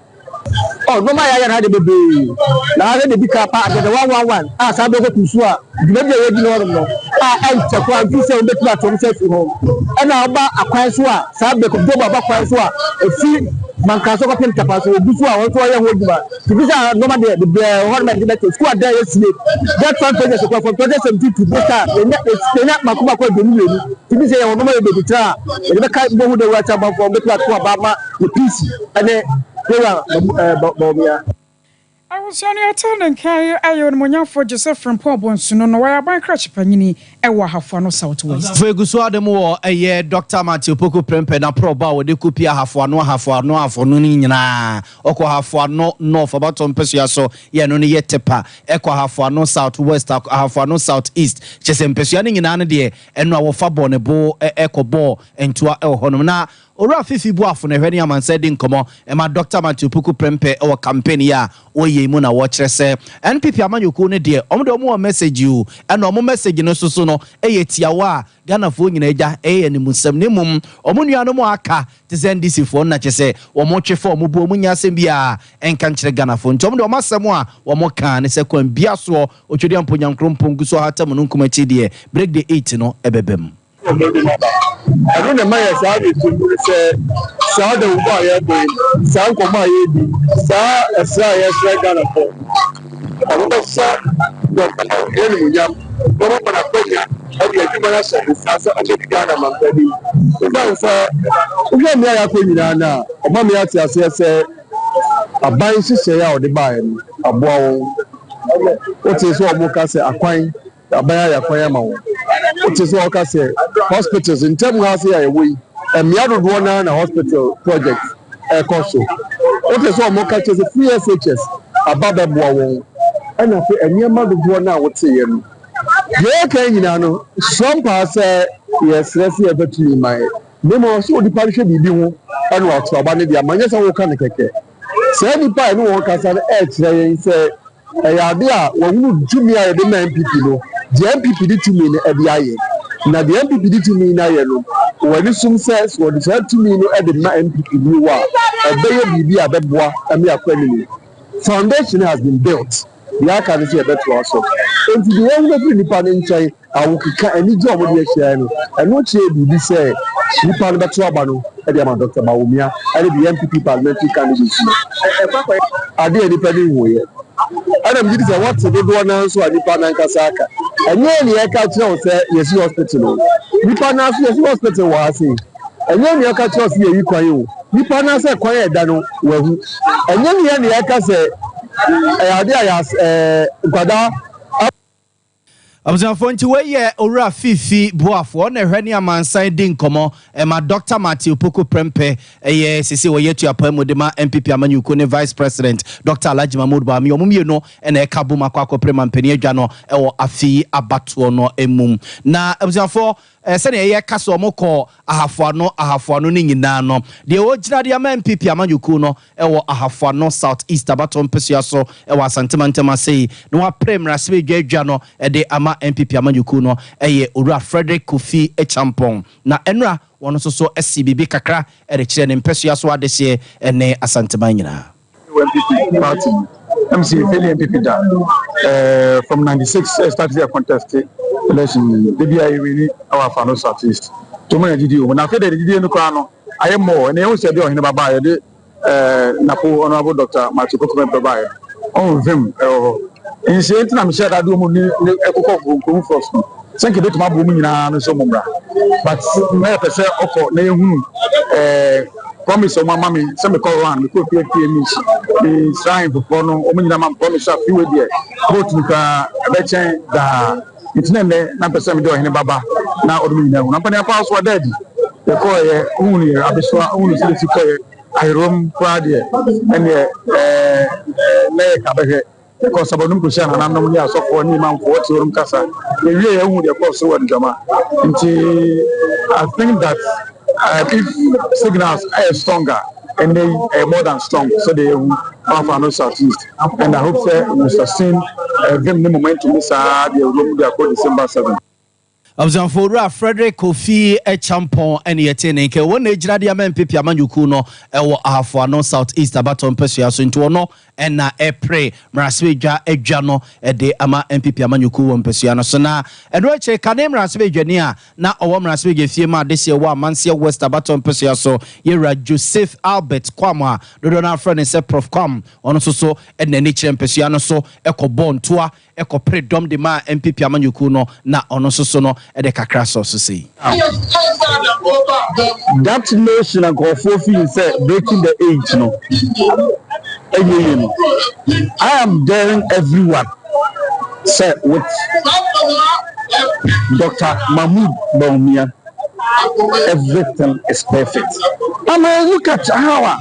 ɔ nneɛma a yɛayɛ no ha de bebree na ha de bi ka pa agenda 111 a saa bɛkɔ kusu a dwumadi a yɛdi no hɔnom no a ɛnkyɛ koraa nfi sɛ wɔbɛtumi ato wɔn nsa afiri ho. Ɛna ɔba akwan so a, saa bɛkɔ dɔbɔ aba kwan so a efi Mankaso kɔpem Tapa so, ogu so a wɔn nso wɔyɛ ho adwuma tibi sɛ nneɛma deɛ bebree wɔ hɔnom a yɛde bɛkyɛ sukuu adan yɛsie GETFund project kɔ from 2017 to this time yɛnya mako mako 22 tibi sɛ yɛwɔ nneɛma yɛ bebree tira a yɛde bɛka bɔ ho dawuro akyɛ amanfoɔ wɔbɛtumi ato aba ama yɛ peace ɛne yɛwura Bawumia. Abusua no yɛte ne nkan ayɛ onimonyamfoɔ Joseph Frimpong Bonsu no, wɔyɛ aban krakye panyini ɛwɔ Ahafo Ano South West. Fo egu so ade mu wɔ ɛyɛ Dr. Matthew Poku Prempeh na prɔbɔ a wɔde kɔpi Ahafo Ano, Ahafo Ano, Ahafo Ano no nyinaa. Ɔkɔ Ahafo Ano North abatɔ mpɛsua so, yɛ no no yɛ Tepa, ɛkɔ Ahafo Ano South West, Ahafo Ano South East, kyɛ sɛ mpɛsua no nyinaa no deɛ ɛno a wɔfa bɔ ne bo ɛkɔ bɔɔ ntoa ɛwɔ hɔnom. Na Owura Fifi Buafo na ɛhwɛ ne amansa di nkɔmmɔ ɛma Dr. Matthew Poku Prempeh ɛwɔ campaign yi a wɔyɛ mu, na wɔkyerɛ sɛ NPP amanyɔkuo no deɛ, ɔmo deɛ ɔmo wɔ message o, ɛna ɔmo message no soso no ɛyɛ tiawa a Ghanafoɔ nyinaa agya ɛyɛ animusɛm, na mmom ɔmo nuanom a aka te sɛ NDC foɔ no na kyɛ sɛ wɔn twe fa ɔmo bu ɔmo nya asɛm bi a ɛnka nkyerɛ Ghanafoɔ. Nti ɔmo deɛ ɔmo asɛm a wɔn ka ne sɛ kwan bia soɔ Otwedeɛ mpo Nyankoro gu so ahata mu no nkum akyi deɛ break the eight no ɛbɛbɛ mu. Ɛno na ɛma yɛ saa de to mu sɛ saa dawubɔ a yɛbɔ yi, saa nkɔmɔ a yɛredi, saa ɛsrɛ a yɛsrɛ Ghanafoɔ ɔmo bɛhyɛ Dr. Animuonyam na ɔmo ma n'akwanya ɛde adwuma no ahyɛ nsa sɛ ɔbɛdi Ghana mampanin, ɛsiane sɛ wohwɛ mmea a yɛakɔ nyinaa no a ɔma me ate aseɛ sɛ Aban nhyehyɛeɛ a ɔde baeɛ no aboa wɔn. Wote sɛ wɔn ka sɛ akwan, aban ayɛ akwan ama wɔn. Wote sɛ wɔka sɛ hospitals ntɛm ha ase a yɛwɔ yi, mmea dodoɔ naa na hospital project ɛkɔ so. Wote sɛ wɔn ka kyerɛ sɛ free SHS aba bɛboa wɔn. Ɛna afei nneɛma dodoɔ no a woteeɛ no, deɛ yɛka nyinaa no, sua mpaa sɛ yɛsrɛ sɛ yɛbɛtumi ma yɛ. Na mmom ɔsɛ onipa no hwɛ biribi ho ɛna wato aba no deɛ ama, nyɛ sɛ woka no kɛkɛ. Saa nipa a ɛne wɔn kasa no ɛrekyerɛ yɛn sɛ ɛyɛ ade a wɔhunu tumi a yɛde ma NPP no, deɛ NPP de tumi no ɛde ayɛ. Na deɛ NPP de tumi no ayɛ no, wɔn ani som sɛ wɔde saa tumi no ɛde ma NPP bio a, ɛbɛyɛ biribi a ɛbɛboa ɛme akɔ anim. Foundation has been built. Deɛ aka no sɛ yɛbɛtoa so. Nti deɛ yɛhunu afiri nipa no nkyɛn, awokeka anigye a wɔde ahyia no, ɛno kyerɛ biribi sɛ nipa no bɛto aba no ɛde ama Dr. Bawumia ɛne the NPP parliamentary candidate no. Ade a nipa no nhuiɛ, ɛna megye di sɛ wɔte dodoɔ no nso a nipa no ankasa aka. Ɛnyɛ nea ɛka kyerɛ wo sɛ yɛsi hospital o, nipa no aso yɛsi hospital wɔ ha sei. Ɛnyɛ nea ɛka kyerɛ wo sɛ yɛyi kwan o, nipa no asɛ kwan a ɛda no wahu. Ɛnyɛ nea ɛka sɛ ɛyɛ ade a yɛ nkwadaa. Abusuafoɔ, nti wɔyɛ Owura Fifi Boafoɔ ɔna ɛhwɛ ne amansan di nkɔmmɔ ɛma Dr. Matthew Poku Prempeh, ɛyɛ sisi wɔyɛ tuapa mu de ma NPP amanyɔkuo, ne Vice President Dr. Alhaji Mahmood Bawumia. Ɔmo mmienu ɛna ɛka bom akɔ akɔpere mampanin adwa no ɛwɔ afi abatoɔ no mu. Na abusuafoɔ, sɛnea ɛyɛ kasa ɔmo kɔ Ahafoano Ahafoano no nyinaa no, deɛ wɔgyina de ama NPP amanyɔkuo no ɛwɔ Ahafoano South East abatɔ mpɛsua so ɛwɔ Asantemantam ase yi na wapere mmarahyɛbadwa adwa no ɛde ama NPP amanyɔkuo no ɛyɛ Owura Frederick Kofi Champɔn. Na ɛnora wɔn nso so asi biribi kakra ɛde kyerɛ ne mpɛsua so adehyeɛ ɛne Asanteman nyinaa. NPP party MC fail NPP da from 96 start the contest election de bi a yɛwini ɛwɔ Ahafo South East to mu na didi o na afei de didi no koraa no ayɛ mɔɔ. Ɛna ehu sɛ ɛde ɔhene baba yɛde Napo Honourable Dr. Matthew Kofi Prempeh baayɛ ɔn vim ɛwɔ hɔ nhyɛn nti na mehyɛ dade mu ne ne ɛkokɔ nkurom force no sɛ nka ebetumi aboɔ mu nyinaa no nso mo mmra, but na yɛpɛ sɛ ɔkɔ na yɛhunu promise ɔmo ama mi sɛ mekɔ round, mekɔ fie fie mi mi shrine foforɔ no, ɔmo nyinaa ma promise a freeway deɛ vote no koraa ɛbɛkyɛn daa. Nti na nnɛ na mpɛ sɛ mede ɔhene baba na ɔde mu nyinaa hu na mpani apa so ada adi. Yɛkɔɔyɛ wohunu yɛ abesoa, wohunu sɛ si kɔyɛ aherom koraa deɛ ɛneɛ na yɛ ka bɛhwɛ. Yɛkɔ Sabanum kɔhyia nananom ne asɔfoɔ ne imamfoɔ wɔte wɔnom kasa. Yɛwie yɛhu deɛ kɔɔ so wɔ Adwama. Nti I think that if signals are stronger and they are more than strong, so they Ahafo South East, and I hope sɛ we will sustain vim ne momentum saa deɛ wɔ mu de akɔ December 7. Abusuafo, Owura Frederick Kofi Champɔn ɛne yɛte ne nkɛ wɔn na egyina de ama NPP amanyɔkuo no ɛwɔ Ahafoano South East abatɔ mpɛsua so. Nti wɔn ɛna ɛpere mmarahyɛbadwa adwa no ɛde ama NPP amanyɔkuo wɔ mpɛsua no so. Na ɛno akyire, kane mmarahyɛbadwani a na ɔwɔ mmarahyɛbadwa fie mu adehyeɛ wɔ Amanseɛ West abatɔ mpɛsua so, yɛwura Joseph Albert Kwam a dodoɔ no afrɛ ne sɛ Prof Kwam, ɔno nso so ɛna ani kyerɛ mpɛsua no so ɛkɔbɔ ntoa ɛkɔpere dɔm de ma NPP amanyɔkuo no, na ɔno nso so no ɛde kakra sɔ so sei. That notion nkurɔfoɔ feel sɛ breaking the eight no ɛnyɛ yie no, I am daring everyone sɛ with Dr. Mahmood Bawumia, everything is perfect. I mean, look at how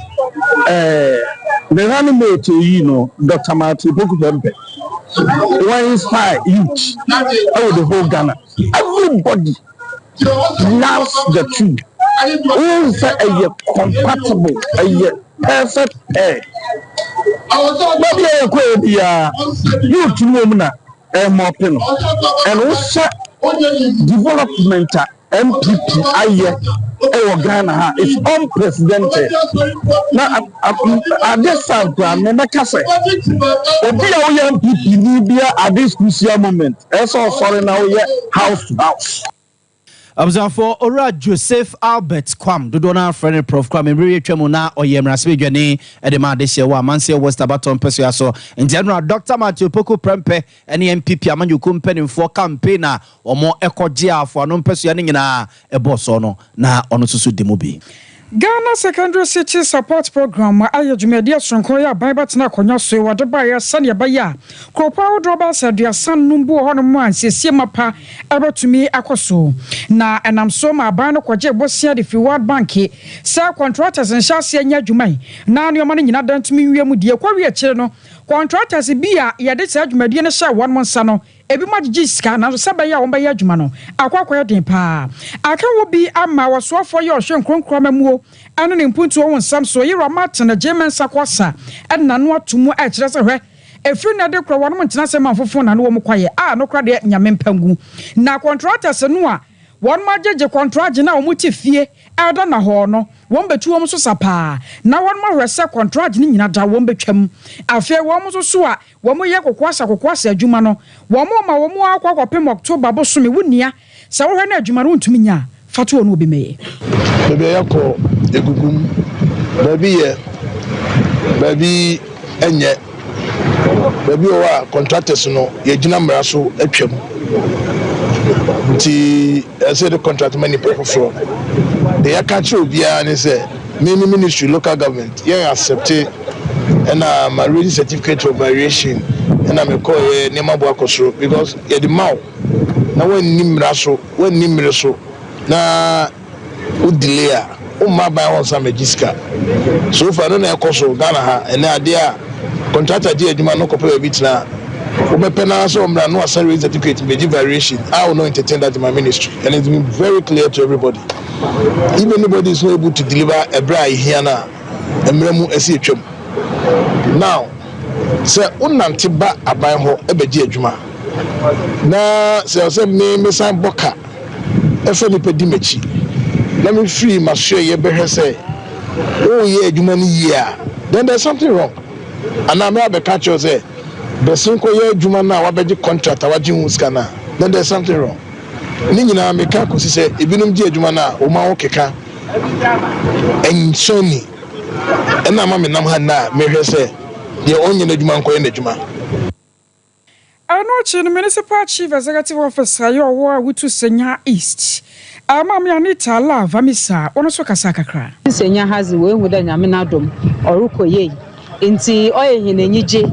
the running mate to Dr. Matthew Poku Prempeh, wọ́n inspire youth over the whole Ghana. Everybody loves the two. Wọ́n sɛ ɛyɛ compatible, ɛyɛ perfect pair. Baabi a yɛkɔ yɛ biara, youth no wɔ mu na ɛmɔpe no. And wohyɛ development a NPP ayɛ ɛwɔ Ghana ha, it's unprecedented. Na ade sa koraa mɛmɛka sɛ obi a woyɛ NPP ni bia at this crucial moment, ɛsɛ ɔsɔre na woyɛ house to house. Abusuafoɔ, Owura Joseph Albert Kwam, dodoɔ no afrɛ no Prof Kwam, mmerɛ yɛtwa mu na ɔyɛ mmarahyɛbadwani de ma adehyeɛ wɔ Amanseɛ West abatɔ mpɛsoa so. Nti ɛno a Dr. Matthew Poku Prempeh ne NPP amanyɔkuo mpanimfoɔ campaign a ɔmo ɛkɔgye Ahafoano mpɛsoa no nyinaa ɛbɔɔ soɔ no, na ɔno nso so di mu bi. Ghana Secondary City Support Programme ayɛ dwumadi soronko yɛ aban bɛtena akonnwa so wɔde baeɛ sɛdeɛ ɛbɛyɛ a kuropɔn ahodoɔ bɛyɛ sɛ 35 bi wɔ hɔnom a nsiesie mapa ɛbɛtumi akɔ so. Na ɛnam so ma aban no kɔgye bosea de firi World Bank sɛ contractors nhyɛ aseɛ nyɛ adwuma yi na nneɛma no nyinaa da ntumi nwie mu deɛ. Kɔwie akyire no, contractors bi a yɛde saa dwumadie no hyɛ wɔn nsa no, ebi mu agyegye sika, nanso sɛ bɛyɛ a wɔbɛyɛ adwuma no akɔ akɔyɛ den paa. Aka wɔ bi ama wɔsoafoɔ yɛ ɔhwɛ nkuronkuro amamuo ɛne ne mpuntuo ho nsɛm so, Yɛwura Martin Adjei Mensah Korsah, ɛde n'ano ato mu ɛkyerɛ sɛ, hwɛ, ɛfiri na de korɔ wɔnom ntena sɛ ma foforɔ na no wɔn kwaeɛ a no kora deɛ Nyame mpangu na contractors no a wɔn agyegye contract na wɔn te fie ɛda na hɔ no, wɔn bɛtu wɔn so sa paa na wɔn ahwɛ sɛ contract no nyina da wɔn bɛtwam. Afei wɔn nso so a wɔn yɛ kokoasa kokoasa adwuma no, wɔn ma wɔn akɔ akɔpem October bosome. Wo nia sɛ wohwɛ no, adwuma no wontumi nya a, fa to wɔn obi mɛyɛ. Baabi a yɛkɔ egugum, baabi yɛ, baabi nyɛ, baabi wɔ hɔ a contractors no yɛgyina mmara so atwam, nti ɛsɛ yɛde contract ma nipa foforɔ. Deɛ yɛka kyerɛ obiara ne sɛ me me ministry, local government, yɛn accept. Ɛna ma raise certificate of variation, ɛna mekɔɔyɛ nneɛma bo akɔ soro because yɛde ma wo na wɔnni mmara so, wɔnni mmere so na wo delay a, womma aban hɔ nsa mmɛgye sika. So far no na ɛkɔ so Ghana ha ɛnɛ. Adeɛ a contractor gye adwuma no kɔpɛ baabi tena, wobɛpɛ naa sɛ ɔmmra no asan raise certificate mbɛgye variation. I will not entertain that in my ministry, and it's been very clear to everybody. If anybody is not able to deliver ɛberɛ a ehia no a, mmerɛ mu ɛsi atwam. Now sɛ wonante ba aban hɔ ɛbɛgye adwuma na sɛ ɔsɛ me mesan bɔ ka ɛfɛ nipa di m'akyi na mefiri m'asoɛyɛ bɛhwɛ sɛ woyɛ adwuma no yie a, then there's something wrong. Anaa mɛ abɛka kyerɛw sɛ bɛsen kɔyɛ adwuma no a wabɛgye contract a wagye ho sika no a, then there's something wrong. Ne nyinaa meka kɔsi sɛ ebinom gye adwuma no a, wɔn ho keka ɛnsɔn ni. Ɛna ama me nam ha nna a mehwɛ sɛ deɛ ɔnyɛ n'adwuma nkɔyɛ n'adwuma. Ɛno akyi no, Municipal Chief Executive Officer yɛ ɔwɔ a Awutu Senya East, Maame Anita Love Amisa, ɔno nso kasa kakra. Senya ha dze, woehu dɛ Nyame n'adom ɔrekɔ yie, nti ɔyɛ hɛn enyigye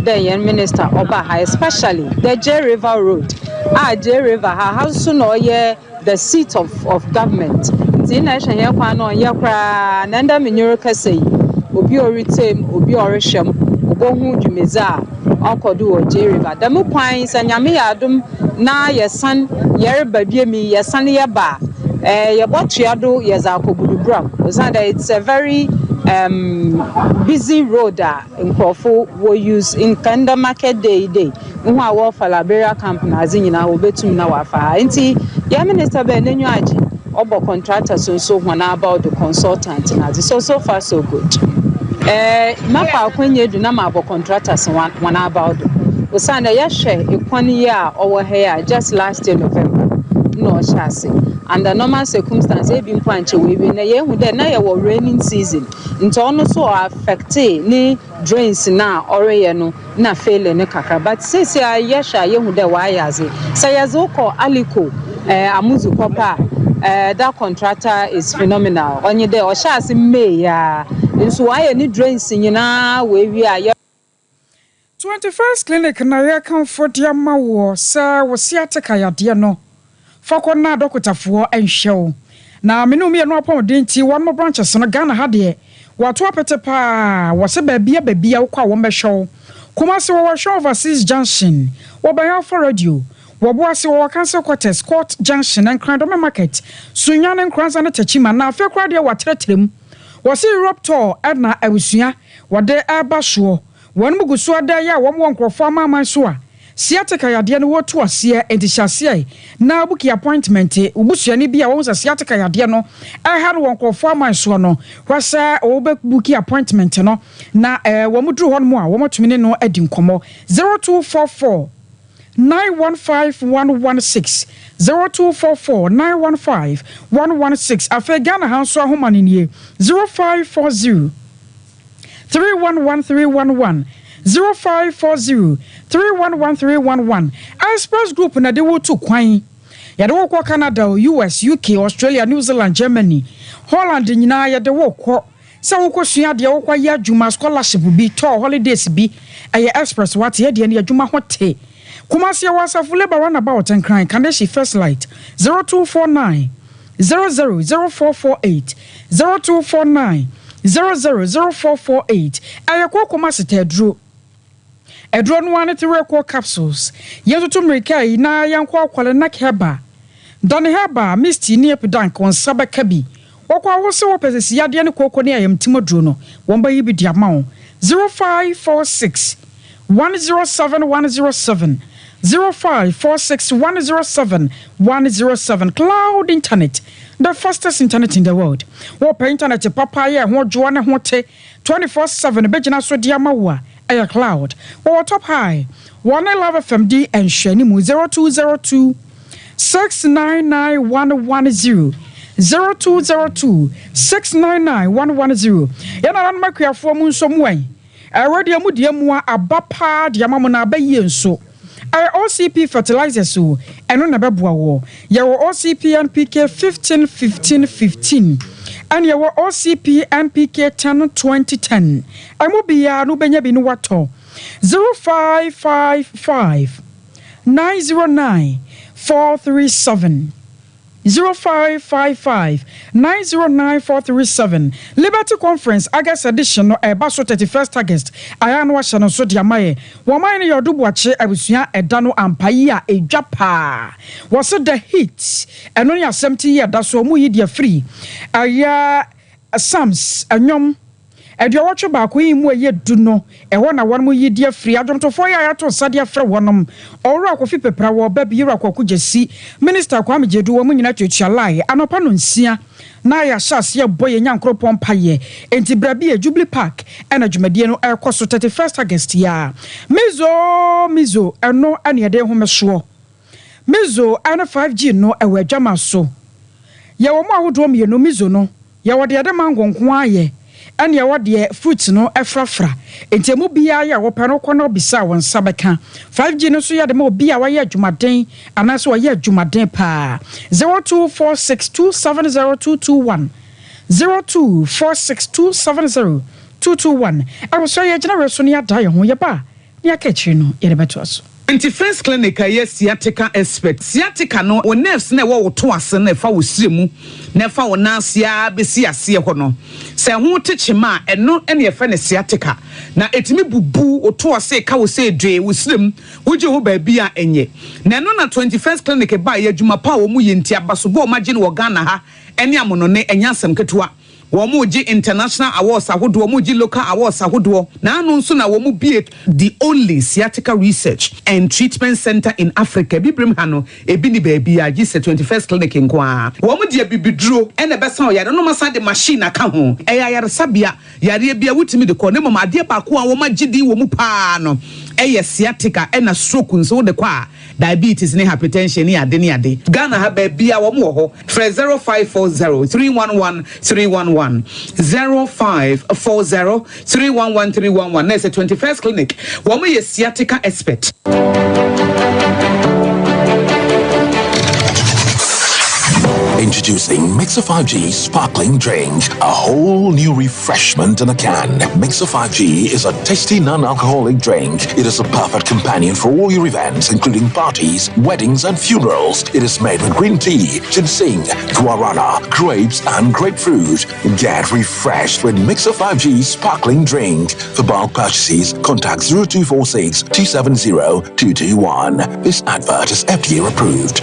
dɛ yɛn minister ɔba ha, especially the J River Road a J River ha ha nso na ɔyɛ the seat of government, nti na ɛhwɛ yɛn kwan no ɔnyɛ koraa. Na ndɛ menyere kasa yi, obi a ɔretie mu, obi a ɔrehwɛ mu, obohu dwumadzi a ɔkɔ do wɔ J River. Dɛm kwan sɛ Nyame yɛ adom na yɛsan yɛreba biem yi, yɛsan yɛba a, yɛbɔtoa do yɛdze akɔ Buduburam, osiane dɛ it's a very busy road a nkurɔfo wɔ use nka market day day nhu a wɔfa Liberia Camp na adze nyinaa wɔbɛtum na wɔafa ha. Nti yɛn minister bɛn n'enyi agye, ɔbɔ contractors nso hɔn about the consultant na adze. So far so good. Mafa akwannya du na mabɔ contractors hɔn about do, osiane yɛhwɛ ekwan yi a ɔwɔ ha yi a, just last year November na ɔhyɛ ase. Under normal circumstance, ebi mpo ankyɛ wɔawie, na yɛhu dɛ na yɛwɔ raining season, nti ɔno nso ɔaffect ne drains na ɔreyɛ no na failing ne kakra. But seesei a yɛhwɛ a, yɛhu dɛ wɔayɛ adze. Sɛ yɛdze wokɔ Aliko Amuzu kɔpa a, that contractor is phenomenal. Ɔnye dɛ ɔhyɛ ase May ya nso wɔayɛ ne drains nyinaa wɔawie a yɛ 21st Clinic na yɛkamfo de ama wɔ sɛ wo sciatica yadeɛ no, fa kɔ na dɔkotafoɔ nhwɛ wo. Na mene mmienu apɔmuden nti wɔn mo branches no Ghana ha deɛ, wɔato apete paa. Wɔsɛ baabia baabia wokɔ a, wɔn bɛhwɛ wo. Kumase wɔwɔ hwɛ Overseas Junction, wɔbɛn Alpha Radio. Wɔboase wɔwɔ Council Quarters, Court Junction, Nkran Dɔmɛ Market, Sunyane, Nkoranza ne Tɛkyima. Na afei koraa deɛ, wɔatrɛtrɛ mu. Wɔsɛ Europe tour ɛna abusua wɔde ɛreba soɔ. Wɔn mu gu so ada yi a wɔn wɔ nkurɔfoɔ amaaman so a sciatica yadeɛ no wɔtu aseɛ. Nti hyɛ aseɛ na book appointment. Obusuani bi a wɔn sɛ sciatica yadeɛ no ɛha no wɔ nkurɔfoɔ aman soɔ no, hɔ sɛ wɔbɛ book appointment no na wɔn duru hɔ nom a, wɔn atumi ne no adi nkɔmɔ. 0244 915116, 0244 915116. Afei Ghana ha nso ahoma no nie: 0540 311311, 0540 311311. Express Group na de wotu kwan. Yɛde wo kɔ Canada o, US, UK, Australia, New Zealand, Germany, Holland nyinaa yɛde wo kɔ. Sɛ wokɔ sua adeɛ, wokɔ yɛ adwuma, scholarship bi, tour, holidays bi, ɛyɛ Express wate, yɛdeɛ no yɛ adwuma ho te. Kumasi yɛwɔ Asafo Labour Runabout, Nkran, Kaneshie First Light, 0249 000448, 0249 000448. Ɛyɛ kooko ma seta aduro. Aduro no ara ne Tereko capsules. Yɛntutu mmirika yi na yɛnkɔ Akwale Nak Herbal, Dane Herbal, Misty ne Epidank wɔn nsa bɛka bi. Wɔkɔ a wose wɔpɛ sisi yadeɛ ne kooko ne ayamtim aduro no, wɔn bɛyi bi de ama wo. 0546 107 107, 0546 107 107. Cloud Internet, the fastest internet in the world. Wɔpɛ internet papa yɛ ɛho dwoɔ ne ho te 24/7 bɛgyina so de ama wo a, ɛyɛ Cloud. Wɔwɔ Top High, wɔne Love FM di nhwɛnimu. 0202 699 110, 0202 699 110. Yɛn nananom akuafoɔ mu nso mu ɛn ɛwɔ deɛ mu deɛ mu a aba paa deɛ ama mo na aba yie nso ɛyɛ OCP fertilizers o, ɛno na ɛbɛboa wɔ. Yɛwɔ OCP NPK 15 15 15 ɛne yɛwɔ OCP NPK 10 20 10. Ɛmu biara no wobɛnya bi no watɔ. 0555 909 437, 0555 909 437. Liberty Conference August edition no ɛba so 31st August. Ayɛ no wahyɛ no nso de ama yɛ. Wɔn man no yɛ ɔdo buakye abusua ɛda no ampa yi a ɛdwa paa. Wɔsɛ the heat, ɛno ne asɛm ti yi ɛda so. Ɔmo yi deɛ firi ɛyɛ Psalms ɛnwom 81 yi mu ɛyɛ du no, ɛhɔ na wɔn yi di afiri. Adwomtofoɔ yi a yɛato nsa de afrɛ wɔnom, Ɔwura Kofi Pepra wɔ ɔba bi, Yɛwura Kɔkɔ Gyesi, Minister Kwame Gyedu, wɔn nyinaa tuatua line. Anɔpa no 6 na yɛahyɛ aseɛ bɔ yɛn Nyankoropɔn mpayɛ. Enti bra bi yɛ Jubilee Park ɛna dwumadie no ɛrekɔ so 31st August yi a. Mizo Mizo, ɛno ɛne yɛde home soɔ. Mizo ɛne 5G no ɛwɔ adwama so. Yɛwɔ mu ahodoɔ mmienu. Mizo no, yɛwɔ deɛ yɛde mango nko ayɛ, ɛne ɛwɔ deɛ fruit no ɛfrafra. Nti emu biara yɛ a wɔpɛ no kɔ na ɔbisa a wɔn nsa bɛka. 5G no nso yɛ de ma obi a wayɛ adwumaden anaasɛ wɔyɛ adwumaden paa. 0246270221, 0246270221. Abusua, yɛ gyina wɛ so ne yɛada yɛn ho. Yɛba a ne yɛaka akyire no, yɛde bɛtoa so. Nti First Clinic a ɛyɛ sciatica expert. Sciatica no, wo nerves na ɛwɔ wo to ase na ɛfa wo sire mu na ɛfa wo nan ase a bɛsi aseɛ hɔ no, sɛ ɛho te kyema a, ɛno ɛne yɛfrɛ no sciatica. Na ɛtumi bubu wo to ase ka wo sɛ edwe wo sire mu, wogye ho baabi a ɛnyɛ. Na ɛno na 21st Clinic ba yɛ adwuma pa a wɔn yɛ. Nti abasobɔ a wɔn agye no wɔ Ghana ha ɛne amonone, ɛnyɛ asɛm ketewa. Wɔn mo gye international awards ahodoɔ, wɔn gye local awards ahodoɔ. Na ano nso na wɔn bie the only sciatica research and treatment center in Africa. Bibirem ha no, ebi ni baabi a gye sɛ 21st Clinic nko ara. Wɔn deɛ, bibiduro ɛna ɛbɛsa ɔyare no, ma de machine aka ho. Ɛyɛ ayaresabea, yareɛ bi a wotumi de kɔ ne mom. Adeɛ baako a wɔn agye din wɔ mu paa no ɛyɛ sciatica, ɛna stroke nso wode kɔ a, diabetes ne hypertension ne ade ne ade. Ghana ha baabi a wɔn wɔ hɔ, frɛ 0540 311 311, 0540 311 311. Na ɛsɛ 21st Clinic, wɔn yɛ sciatica expert. Introducing Mixer 5G Sparkling Drink, a whole new refreshment in a can. Mixer 5G is a tasty non-alcoholic drink. It is a perfect companion for all your events, including parties, weddings, and funerals. It is made with green tea, ginseng, guarana, grapes, and grapefruit. Get refreshed with Mixer 5G Sparkling Drink. For bulk purchases, contact 0246 270 221. This advert is FDA approved.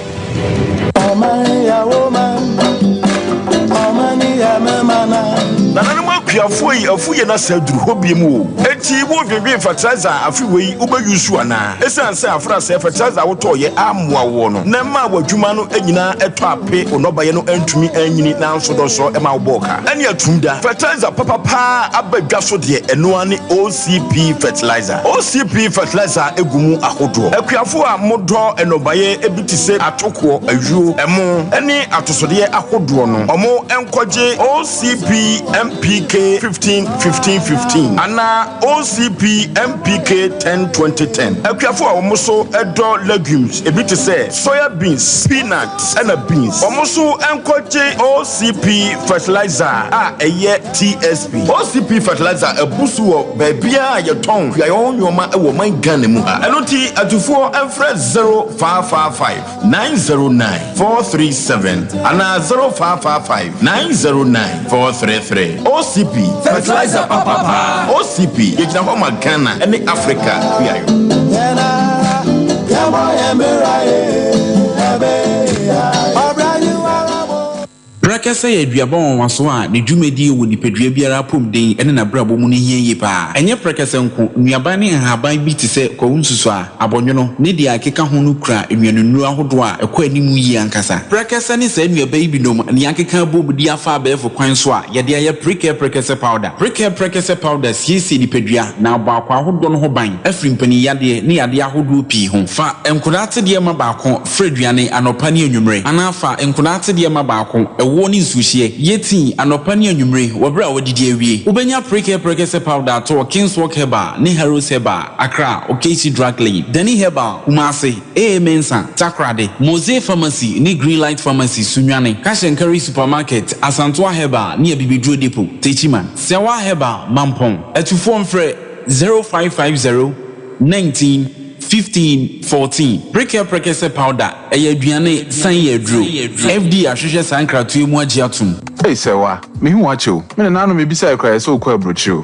Nananom akuafoɔ yi, afuyɛ no asa aduru hɔ biem o. Enti wodwendwen fertilizer a afe wei wobɛyi so anaa? Ɛsiane sɛ afra sɛ fertilizer a wotɔɔyɛ ammoa woɔ no na ɛma w'adwuma no nyinaa ɛtɔ ape, wo nnɔbaeɛ no antumi anyini nanso dɔsɔ ɛma wobɔɔ ka ɛne atum da. Fertilizer papapaa aba dwa so deɛ, ɛnoa ne OCP fertilizer. OCP fertilizer egu mu ahodoɔ. Akuafoɔ a modɔ nnɔbaeɛ ebi te sɛ atokoɔ, ayuo, ɛmo ɛne atosodeɛ ahodoɔ no, ɔmo nkɔgye OCP NPK. NPK 15 15 15 anaa OCP NPK 10 20 10. Akuafo a wɔn so dɔ legumes ebi te sɛ soya beans, peanuts ɛna beans, wɔn nso nkɔgye OCP fertilizer a ɛyɛ TSP. OCP fertilizer abu so wɔ baabiara a yɛtɔn kuayɔ ho nneɛma wɔ ɔman Ghana mu ha. Ɛno nti atufoɔ mfrɛ 0555 909 437 anaa 0555 909 433. OCP, fertilizer papapa. OCP, yɛgyina hɔ ma Ghana ne Africa kuayɔ. Prɛkɛsɛ yɛ aduaba nwanwaso a ne dwumadie wɔ nipadua biara apɔmuden ne n'abrabɔ mu no hia yie pa ara. Ɛnyɛ prɛkɛsɛ nko, nnuaba ne nhaban bi te sɛ kwawu nsusuaa, abɔnwono, ne deɛ ɛkeka ho no kura nnuanennuro ahodoɔ a ɛkɔ anim yie ankasa. Prɛkɛsɛ ne saa nnuaba yi binom na yɛakeka abom de afa abɛɛfo kwan so a yɛde ayɛ Prekɛ Prɛkɛsɛ Powder. Prekɛ Prɛkɛsɛ Powder siesie nipadua na abɔ akwaa ahodoɔ no ho ban afiri mpaninyadeɛ ne yadeɛ ahodoɔ pii ho. Fa nkwadaa atedeɛ ma baako fra aduane anɔpa ne anwummere anaa fa nkwadaa atedeɛ ma baako ɛwoɔ ne nsuohyeɛ yɛ tii anɔpa ne anwummere wɔ berɛ a woadidi awie. Wobɛnya Prekɛ Prɛkɛsɛ Powder atɔ wɔ Kingswalk Herbal ne Harrows Herbal, Accra, Okaishie Drug Lane, Danny Herbal, Kumasi, AA Mensah, Takoradi, Mose Pharmacy ne Greenlight Pharmacy, Sunyani, Cash and Carry Supermarket, Asantoa Herbal ne Abibiduro Depot, Techiman, Sɛwa Herbal, Mampong. Atufoɔ mfrɛ 0550 19 15 14. Prekɛ Prɛkɛsɛ Powder, ɛyɛ aduane san yɛ aduro. FDA ahwehwɛ saa nkratoɔ yi mu agye atom. Ei Sɛwa, mehu wo akyɛ o. Me nananom mebisae koraa yɛ sɛ wokɔ aburokyire o.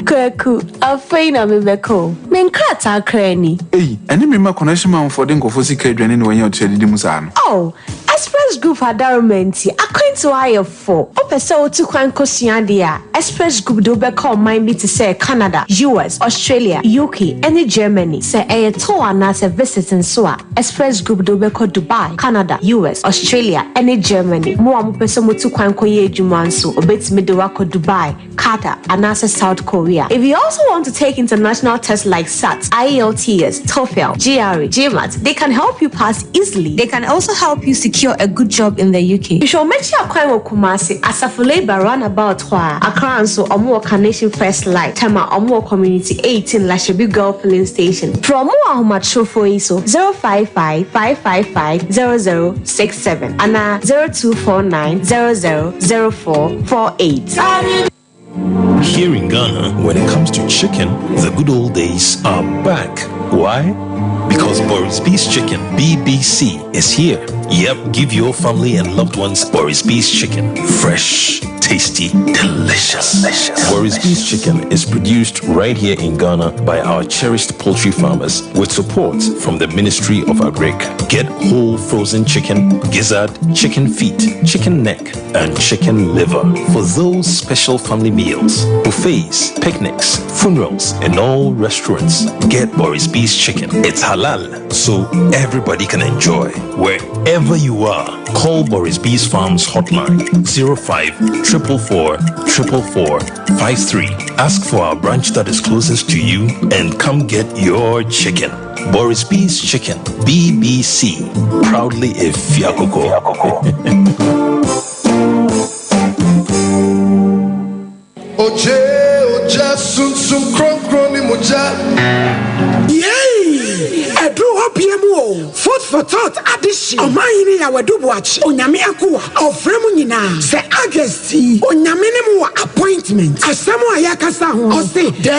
Kwaku, afei na mebɛkɔ o. Me nkrataa koraa ni. Ei, ɛne me mma connection manfoɔ de nkurɔfoɔ sika aduane na wɔanya ɔtua didi mu saa no. Oh, Express Group adaworoma nti, akwantuo ayɛ fo. Wopɛ sɛ wotu kwan kɔsua adeɛ a, Express Group de wo bɛkɔ ɔman bi te sɛ Canada, US, Australia, UK, ne Germany. Sɛ ɛyɛ tour anaasɛ visit nso a, Express Group de wo bɛkɔ Dubai, Canada, US, Australia, ne Germany. Mo a mopɛ sɛ motu kwan kɔyɛ adwuma nso, wɔbɛtumi de wo akɔ Dubai, Qatar, anaasɛ South Korea. If you also want to take international tests like SAT, IELTS, TOEFL, GRE, GMAT, they can help you pass easily. They can also help you secure a good job in the UK. Hwehwɛ wɔn akyi akwan wɔ Kumasi, Asafo Labour Runabout hɔ a. Accra nso, wɔn wɔ Carnation First Light, Tema, wɔn wɔ Community 18, Lashibi Girl Filling Station. Frɛ wɔn wɔ ahomatorofo yi so, 055 555 0067 anaa 0249 00 0448. Here in Ghana, when it comes to chicken, the good old days are back. Why? Because Boris B's Chicken, BBC, is here. Yep, give your family and loved ones Boris B's Chicken. Fresh, tasty, delicious. delicious. Boris B's Chicken is produced right here in Ghana by our cherished poultry farmers with support from the Ministry of Agric. Get whole frozen chicken, gizzard, chicken feet, chicken neck, and chicken liver for those special family meals, buffets, picnics, funerals, and all restaurants. Get Boris B's Chicken. It's halal, so everybody can enjoy. Wherever you are, call Boris B's Farms hotline 05 444 444 53. Ask for our branch that is closest to you and come get your chicken. Boris B's Chicken, BBC, proudly a Fiakoko. Ogye, ogya, sunsum kronkron ne mogya. Yei! Ɛduru hɔ bia mu o! Food for thought adehye Ɔmanhene Yaw Adu Boakye, Onyame akoa, ɔfrɛ mo nyinaa sɛ August yi Onyame ne mo wɔ appointment. Asɛm a yɛkasa ho no, ɔse, The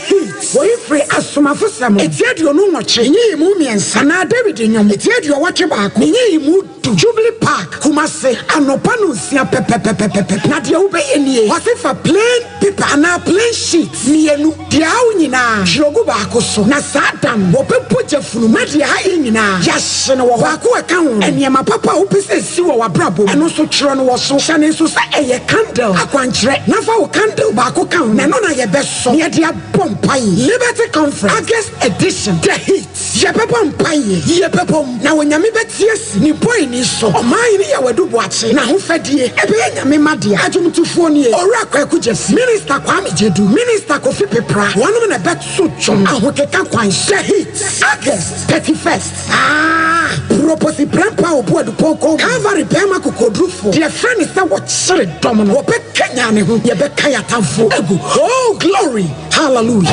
heat. Woi firi Asomafosɛm eti 28 nyiyimu mmiɛnsa anaa Dawid Nnwom eti 81 nyiyimu du, Jubilee Park, Kumasi, anɔpa nonsia pɛpɛpɛpɛpɛ. Na deɛ wobɛyɛ nie, ɔse fa plain paper anaa plain sheet mmienu, deɛ awo nyinaa twerɛ gu baako so, na saa da no wɔbɛbɔ gya funu na deɛ ayɛ nyinaa yɛahye no wɔ hɔ. Baako a ɛka ho no, nneɛma papa a wopɛ sɛ ɛsi wɔ w'abrabɔ mu, ɛno nso twerɛ no wɔ so. Hyɛ no nso sɛ ɛyɛ candle akwankyerɛ, na fa wo candle baako ka ho, na ɛno na yɛbɛsɔ na yɛde abɔ mpaeɛ. Liberty Conference, August edition, The Heat. Yɛbɛbɔ mpaeɛ, yɛbɛbɔ mu, na Onyame bɛte asi ne bɔeni so. Ɔman hene Yaw Adu Boakye, n'ahofadie ɛbɛyɛ Nyame mma dea. Adwomtofoɔ nie, Owura Kwaku Gyasi, Minister Kwame Gyedu, Minister Kofi Pepra, wɔnom na ɛbɛto dwom ahokeka kwan so. The Heat, August 31st. Ah! Proposi Prempeh o. ɔbu adupɔn kɔn mu, Kalvary barima kokoɔdurufoɔ, deɛ yɛfrɛ no sɛ wɔkyere dɔm no, wɔbɛkanyan ne ho, yɛbɛka yɛn atamfoɔ agu. Oh, glory! Hallelujah!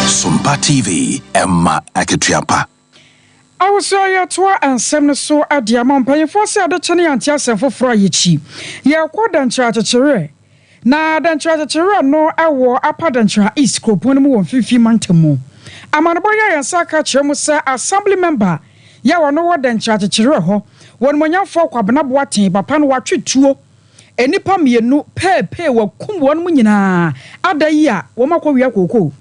Sompa TV, ɛma akatua pa. Awusu a yɛtoa nsɛm no so de ama mpanyimfoɔ sɛ ade kye ne yɛante asɛm foforɔ a yɛkyi. Yɛrekɔ Dankyerɛ Akyekyereɛ. Na Dankyerɛ Akyekyereɛ no wɔ Upper Dankyerɛ East kuropɔn no mu wɔ Mfimfini Mantam mu. Amanebɔ yi a yɛn nsa aka kyerɛ mu sɛ Assembly Member yɛ a ɔno wɔ Dankyerɛ Akyekyereɛ hɔ, wɔ Animuonyamfoɔ Kwabena Boateng papa no watwe tuo nnipa mmienu pɛɛpɛɛ wakum wɔnom nyinaa ada yi a wɔn akɔwia kookoo.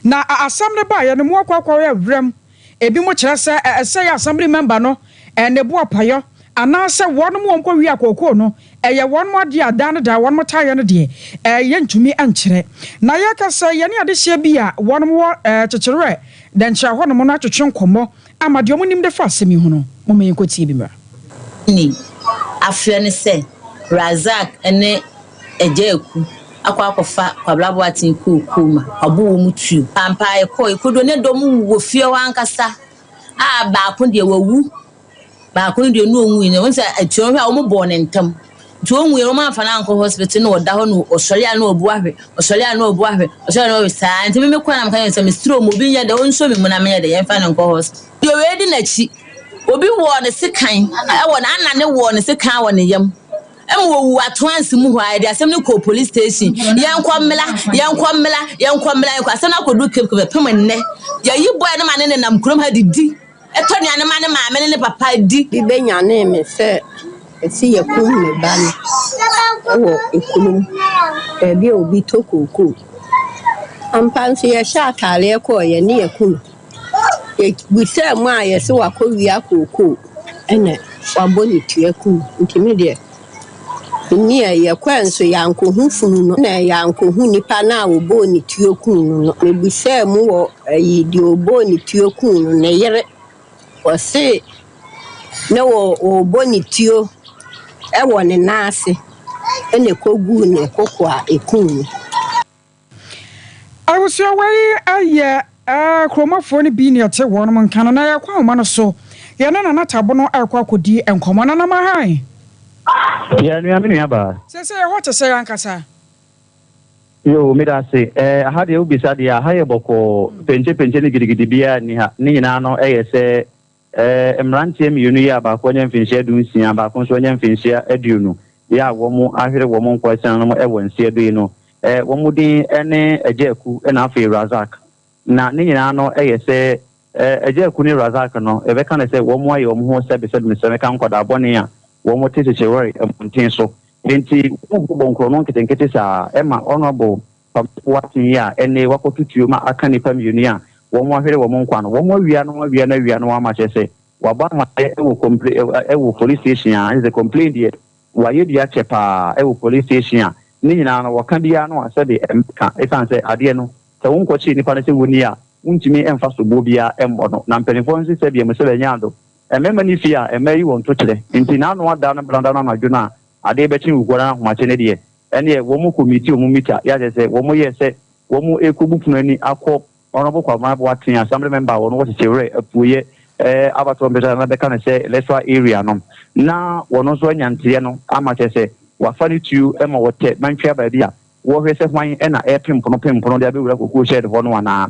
Na asɛm no baeɛ no mu akɔ akɔyɛ werɛm. Ebinom kyerɛ sɛ ɛsɛ yɛ assembly member no ne bo apayɔ anaasɛ wɔnom wɔn kɔ wia kookoo no ɛyɛ wɔnom adeɛ a daa ne daa wɔnom taa yɛ no deɛ yɛntumi nkyerɛ. Na yɛka sɛ yɛne adehyeɛ bi a wɔnom wɔ kyekyereɛ dɛnkyerɛ hɔnom no atwetwe nkɔmmɔ ama deɛ wɔn nim de fa asɛm yi ho no, momma yɛnkɔ tie bi mmra. Nim afrɛ no sɛ Razak ne Agya Aku akɔ akɔfa Kwabena Boateng kookoo ma wabɔ wɔn tuo. Ampa ara yɛkɔɔ, yɛkɔduu ne dɔm wɔ fie hɔ ankasa a baako deɛ wawu, baako no deɛ no ɔnwui no, wohu sɛ atua hɔ a wɔbɔɔ ne ntam. Nti ɔnwui no wɔamfa no ankɔ hospital na ɔda hɔ na ɔsɔre a na ɔbu ahwe, ɔsɔre a na ɔbu ahwe, ɔsɔre a na ɔwe saa. Nti me mekɔɛ na meka kyerɛ no sɛ mesrɛ wo ma obi nyɛ dɛ ɔnsɔ me mu na menyɛ dɛ yɛmfa no nkɔ hospital. Deɛ wei di n'akyi, obi wɔɔ ne sekan wɔ n'ana ne wɔɔ ne sekan wɔ ne yam. Ɛma wɔwu atoanse mu hɔ a, yɛde asɛm no kɔɔ police station. Yɛnkɔ mmla, yɛnkɔ mmla, yɛnkɔ mmla, yɛnkɔ. Asɛm no akɔduru Cape Coast bɛpem nnɛ. Yɛayi boy no ma ne nenam kurom ha didi, tɔ nnuane ma ne maame ne ne papa di. Bi bɛnyanee me sɛ ɛse yɛkum me ba no wɔ kurom baabi a obi tɔ kookoo. Ampa nso yɛhyɛ ataareɛ kɔeɛ ne yɛaku no. Yɛbisaa mu a yɛse wakɔwia kookoo ɛna wabɔ ne ti aku no. Nti me deɛ menni ɛ. Yɛkɔɛ nso yɛankɔhu funu no na yɛankɔhu nipa no a ɔbɔɔ ne tuo kuu no no. Mebisaa mu wɔ ayi deɛ ɔbɔɔ ne tuo kuu no ne yere. Ɔse ne wɔ ɔrebɔ ne tuo ɛwɔ ne nan ase ɛna ɛkɔguu ne koko a ɛkuu no. Abusua wei yɛ kuromafoɔ no bi na yɛte wɔnom nka no na yɛkɔ ahoma no so yɛne Nana Tabono rekɔ akɔdi nkɔmmɔ. Nana Mahan. Yɛ nua me nua baa. Seesei ɛhɔ te sɛn ankasa? Yoo meda ase. Ɛɛ aha deɛ wobisa deɛ a, aha yɛ bɔkɔɔ. Penkye penkye ne gidigidi biara nni ha. Ne nyinaa no yɛ sɛ Ɛɛ, mmeranteɛ mmienu yi a baako anya mfinhyia dunsia, baako nso anya mfinhyia aduonu yi a wɔahwere wɔn nkwa asiane no wɔ nseɛ do yi no, ɛɛ, wɔn din ne Agya Aku na afei Razak. Na ne nyinaa no yɛ sɛ, ɛɛ, Agya Aku ne Razak no, yɛbɛka no sɛ wɔayɛ wɔn ho sɛbesɛbe, mesrɛ meka nkwadaa bɔne a wɔte kyekyewere mmɔnten so. Enti wɔbobɔ nkorɔno nketenkete saa ma Honourable Kwame Boateng yi a ɛnnɛ wakɔto tuo ma aka nnipa mmienu yi a wɔahwere wɔn nkwa no, wɔawia no awia no awia no ama kyerɛ sɛ wabɔ amaneɛ wɔ comple wɔ police station a ɛne sɛ complain deɛ wayɛ bi akyɛ paa wɔ police station a ne nyinaa no wɔka biara no a sɛbe ɛmmɛka ɛsiane sɛ adeɛ no sɛ wonkɔkyere nipa no sɛ wɔni a wontumi mfa soboɔ biara mmɔ no na mpanimfoɔ nso sɛ deɛ mo sɛ bɛnyɛ ado mmarima ne fie a mmaa yi wɔn to kyerɛ nti n'ano ada no brada no anadwo no a adeɛ bɛkye wukuo no ahomakye no deɛ ɛneɛ wɔn kɔ miti wɔn mita yɛ akyerɛ sɛ wɔn yɛ sɛ wɔn ɛkɔbu pono ani akɔ Honourable Kwabena Boateng, Assembly Member a ɔno wɔ Kyekyewere Apueɛ abatoɔ mpɛsɛ na bɛka no sɛ electoral area no, na ɔno nso anya nteɛ no ama kyerɛ sɛ wafa ne tuo ma wɔtɛ mantwea baabi a wɔhwɛ sɛ hwan na ɛrepempono pempono de abɛwura kokoo shed hɔ no anaa.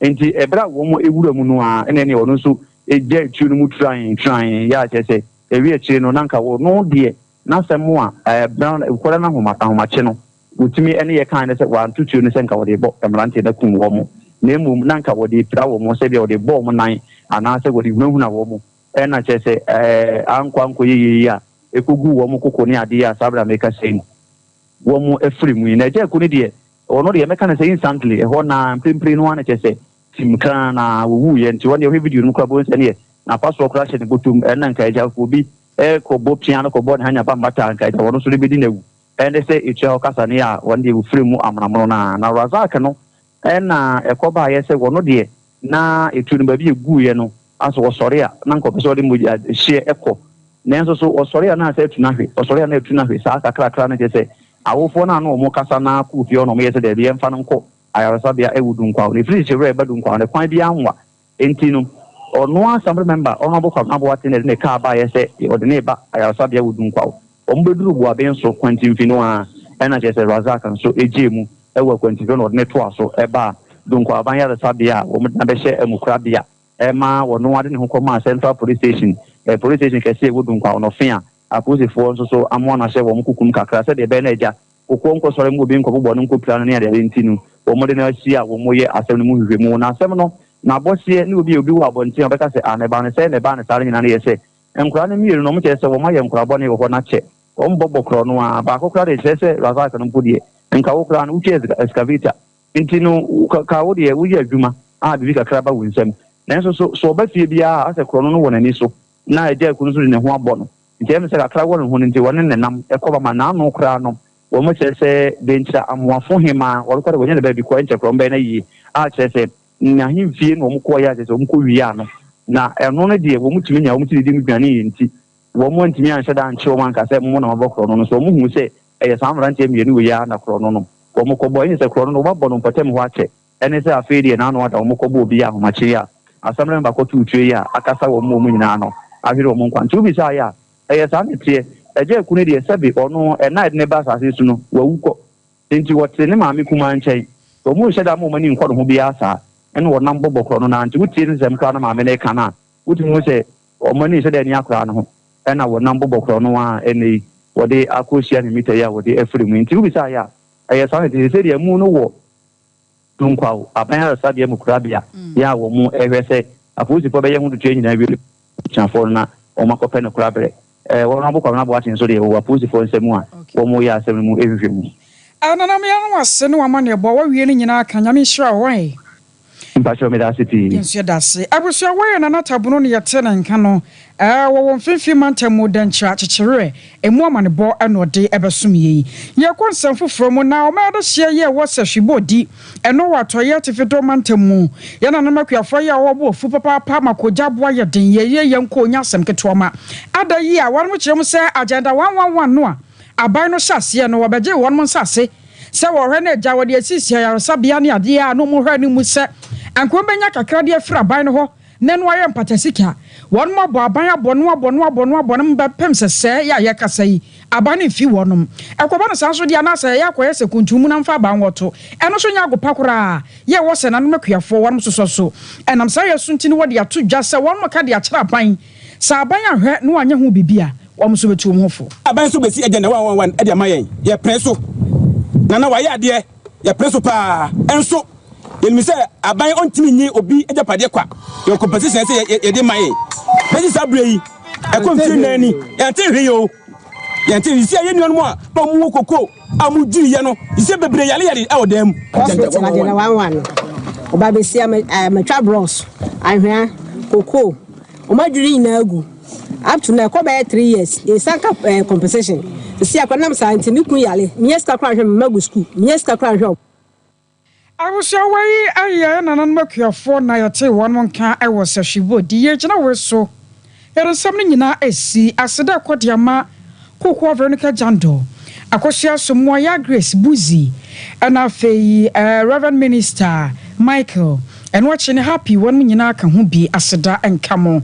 Nti ɛberɛ a wɔn wura mu no ara ɛna ɛneɛ ɔno nso gyae tuo no mu turann turann yɛ a kyerɛ sɛ ɛwie akyire no na nka ɔno deɛ n'asɛm a ɛɛ kɔda no ahomakye no Wotumi ne yɛ kae no sɛ wɔanto tuo no sɛ nka wɔde rebɔ mmerante no akum wɔn, na mmom na anka wɔde repira wɔn, sɛ ebia wɔde rebɔ wɔn nan anaasɛ wɔde hunahuna wɔn, ɛna kyerɛ sɛ ɛɛ ankɔ ankɔyɛ yie yi a ɛkɔguu wɔn koko ne adeɛ a saa berɛ a merekasa yi wɔn afiri mu yi. Na Agya Aku no deɛ, ɔno deɛ mɛka no sɛ instantly, ɛhɔ no ara mprempren no ara na kyerɛ sɛ tim kraa na wɔwuiɛ. Nti wɔn deɛ wohwɛ video no mu koraa wobɛhu sɛ ɛneɛ n'apasoɔ koraa hyɛ ne bɔtɔm, ɛna nka agya obi rekɔbɔ pia no kɔbɔ ne hanya ba mmata a nka agya wɔn nso de bɛdi no awu. Ɛne sɛ etua hɔ kasa ne a wɔn deɛ wɔfiri mu amonamono no ara. Na Razak no na ɛkɔbaeɛ sɛ wɔno deɛ na etuo no baabi ɛguiɛ no asɛ ɔsɔre a na nka ɔpɛ sɛ ɔde mogya hyeɛ kɔ nanso so ɔsɔre a na asɛ atu no ahwe, ɔsɔre a na atu no ahwe saa kakrakra no kyerɛ sɛ Awofoɔ no a na wɔkasa no ara kɔɔ fie hɔ na wɔyɛɛ sɛ daabi yɛmfa no nkɔ ayaresabea ɛwɔ Dunkwaw. Na ɛfiri Kyekyewere a ɛba Dunkwaw no kwan biara nwa. Enti no, ɔno ara Assembly member Honourable Kwabena Boateng na ɛde ne kaa baeɛ sɛ ɔde no reba ayaresabea wɔ Dunkwaw. Wɔbɛduruu Boaben so kwantimfi no ara ɛna kyerɛ sɛ Razak nso gyee mu wɔ akwantimfi hɔ na ɔde no toaa so baa Dunkwaw Aban Yaresabea a wɔde no abɛhyɛ amukorabea ma ɔno ara de ne ho kɔmaa Central Police Station, Police Station kɛseɛ a ɛwɔ Dunkwaw no fe a Apolisifoɔ nso so amoa no ahyɛ wɔn kokom kakra sɛdeɛ ɛbɛyɛ na agya kokoɔ nkɔsɔre ma obi nkɔbobɔ no nkɔpira no ne adeade nti no, wɔde no asi a wɔyɛ asɛm no mu nhwehwɛmu. Na asɛm no, n'abɔseɛ ne obi a obi wɔ abɔnten a ɔbɛka sɛ, Ah, na ɛbaa no sɛɛ na ɛbaa no saa no nyinaa no yɛ sɛ nkwadaa no mmienu no, wɔkyerɛ sɛ wɔayɛ nkwadaa bɔne wɔ hɔ na kyɛ wɔbɔ bɔ korɔ no ara. Baako koraa deɛ kyerɛ sɛ Razak no mpo deɛ, nka wo koraa no wotwi excavator nti no, ka wo deɛ woyɛ adwuma a biribi kakra ba wo nsam. Nanso so, sɛ ɔba fie biara a, asɛ korɔ no no wɔ n'ani so. Na agya kunu nso de ne ho abɔ no, nti ɛyɛ me sɛ kakra wɔ ne ho no nti wɔne no nenam kɔ ba ma n'ano koraa no wɔn kyerɛ sɛ Denkyira Amoafo hemaa wɔrekɔ de wɔnya ne baabi kɔ ɛnkyɛ koraa wɔn bɛyɛ no ayie a kyerɛ sɛ n'ahemfie na wɔn kɔɔ yɛ a kyerɛ sɛ wɔn kɔ wiaa no na ɛno no deɛ wɔn tumi nya wɔn ti didi mu dwane yɛ nti wɔn antumi anhyɛ da ankye wɔn anka sɛ mo na mabɔ korɔ no no so wɔn hu sɛ ɛyɛ saa mmeranteɛ mmienu wei ara na korɔ no no wɔn kɔbɔ ɛnyɛ sɛ korɔ no no wɔabɔ no mpɔtam hɔ akyɛ Ɛne sɛ afei deɛ n'ano ada wɔn kɔbɔ obi ahomakye yi a asɛm no mma kɔtoo tire yi a akasa wɔn mu wɔn nyinaa no ahwere wɔn nkwa. Nti wobisaa yɛ a, ɛyɛ saa na ɛteɛ. Agya Aku no deɛ sɛbe ɔno ɛna a yɛde no ba asase yi so no wawu kɔ. Nti wɔte ne maame kumaa nkyɛn. Wɔn nhyɛ da mma wɔn ani nkɔ ne ho biara saa. Ɛna wɔnam bɔbɔ korɔ no no ara. Nti wotie ne nsɛm koraa na maame no reka no a, wotumi hu sɛ wɔn ani nhyɛ da nni akwadaa no ho. Ɛna wɔnam bɔbɔ korɔ no ara ɛnnɛ yi wɔde akɔhyia ne mita yi a wɔde afiri mu yi. Nti wobisaa yɛ a, ɛyɛ saa na ɛteɛ. Seesei deɛ amu no wɔ Dunkwaw, aban ayaresabea mu korabea yɛ a wɔhwɛ sɛ apolisifoɔ bɛyɛ ho ntotoeɛ nyinaa wie no, abusuafoɔ no na wɔakɔpɛ no koraberɛ. Wɔn abo Kwabena Boateng nso deɛ, wɔwɔ apolisifoɔ nsa mu a wɔreyɛ asɛm no mu nhwehwɛmu. Nana me yɛn wo ase ne w'amaneɛbɔ wawie no nyinaa ka Nyame nhyira wo wae. Mpakyɛw meda ase pii. Yɛn nso yɛda ase. Abusua wei yɛ Nana Tabono ne yɛte ne nka no wɔ wɔ mfimfini mantam mu Dɛnkyira Kyekyereɛ ɛmu amanebɔ na ɔde bɛsom yɛn yi. Yɛkɔ nsɛm foforɔ mu na ɔman adehyeɛ yi a ɛwɔ Sɛhwibɔdi ɛno wɔ atɔeɛ atifidɔ mantam mu. Yɛn nananom akuafoɔ yi a wɔwɔ bo afu papaapa ma kogya aboa yɛ den yɛyɛ yɛn kɔ ɔnya asɛm ketewa ma ada yi a wɔnom kyerɛ mu sɛ Agenda 111 no a aban no hyɛ aseɛ no wɔbɛgyee wɔnom nsase Sɛ wɔhwɛ na agya wɔde asisi ayaresabea ne adeɛ a na wɔhwɛ anim sɛ anka wɔbɛnya kakra de afiri aban no hɔ na ɛno ayɛ mpata sika. Wɔnom abɔ aban abɔ no abɔ no abɔ no abɔ no bɛpem sɛ sɛɛ yɛ a yɛkasa yi aban no mfi wɔnom. Ɛkɔba no saa nso deɛ anaasɛ ɛyɛ akɔyɛ sɛ kuntun mu na mfa aban wɔto. Ɛno nso nyɛ agopa koraa yɛ ɛwɔ sɛ nanom akuafoɔ wɔnom sosɔ so. Ɛnam saa yɛ so nti no wɔde ato dwa sɛ wɔnom ka de akyerɛ aban Sɛ aban anhwɛ na wanyɛ ho biribi a, wɔn nso bɛtu wɔn ho fo. Aban nso bɛsi agenda 111 de ama yɛn. Yɛpene so. Nana wayɛ adeɛ. Yɛpene so paa. Nso yɛnim sɛ aban ɔntumi nnye obi agyapadeɛ kwa. Yɛwɔ compensation ɛsɛ yɛde ma yɛn. Bɛsi saa berɛ yi, ɛkɔ mfie nnan ni, yɛnte hwee o. Yɛnte hwee. Sisi a yɛn nuanom a na wɔn wɔ koko a wɔn dwiriiɛ no, sisi bebree yare yare ɛwɔ dan mu. Hospital agenda 111 no, ɔba bɛsi a matwa blocks, anhwea, koko. Wɔn adwiri nyinaa agu. Up to now ɛkɔ bɛyɛ 3 years yɛnsa nka eh, compensation. Sisi akora nam saa nti me kun yare. Menyɛ sika koraa nhwɛ me mma gu school. Menyɛ sika koraa nhwɛ wɔn. Abusua wei yɛ nananom akuafoɔ na yɛtee wɔn nka wɔ sahwibɔ di. Yɛgyina wei so yɛde nsɛm no nyinaa asi ase dɛ kɔ de ama Kokoa Veronica Jandor, Akosua Asomoa, Yaa Grace Buzi, ɛna afei Rev. Minister Michael, ɛno akyi no Happy wɔnom nyinaa ka ho bi, aseda nka mo.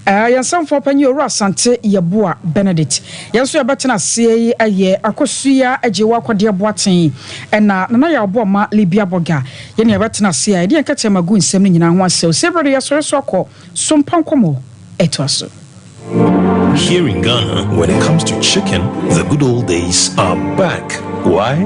Yɛn nsɛmfoɔ panyin Owura Asante Yeboah Benedict, yɛn nso yɛbɛtena aseɛ yi yɛ Akosua Agyewa Kɔdeɛ Boateng, ɛna Nana Yaw Boamah Libia Borga, yɛne yɛbɛtena aseɛ a yɛde yɛn kɛtɛma gu nsɛm no nyinaa ho asɛw. Sɛ berɛ de yɛsɔre so akɔ Sompa nkɔmmɔ ɛtoa so. Here in Ghana, when it comes to chicken, the good old days are back. Why?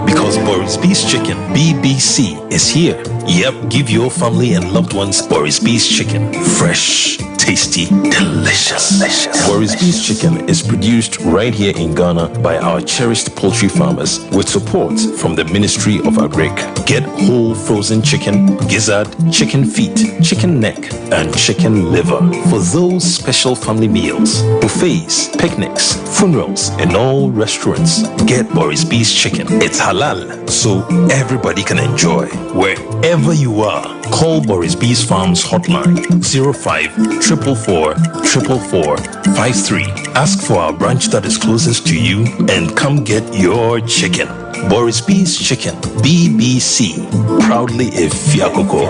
Because Boris B's Chicken, BBC, is here. Yep, give your family and loved ones Boris B's Chicken. Fresh, tasty, delicious. delicious. Boris B's Chicken is produced right here in Ghana by our cherished poultry farmers with support from the Ministry of Agric. Get whole frozen chicken, gizzard, chicken feet, chicken neck, and chicken liver for those special family meals, buffets, picnics, funerals, and all restaurants. Get Boris B's Chicken. It's halal, so everybody can enjoy. Wherever Wherever you are, call Boris Bees Farms hotline 05 444 444 53. Ask for our branch that is closest to you and come get your chicken. Boris B's Chicken, BBC, proudly a Fiakoko.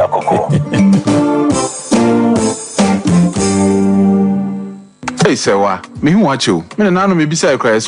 Hey, Sewa, me hu wakyɛ o. Me na nanu me bisa ekra.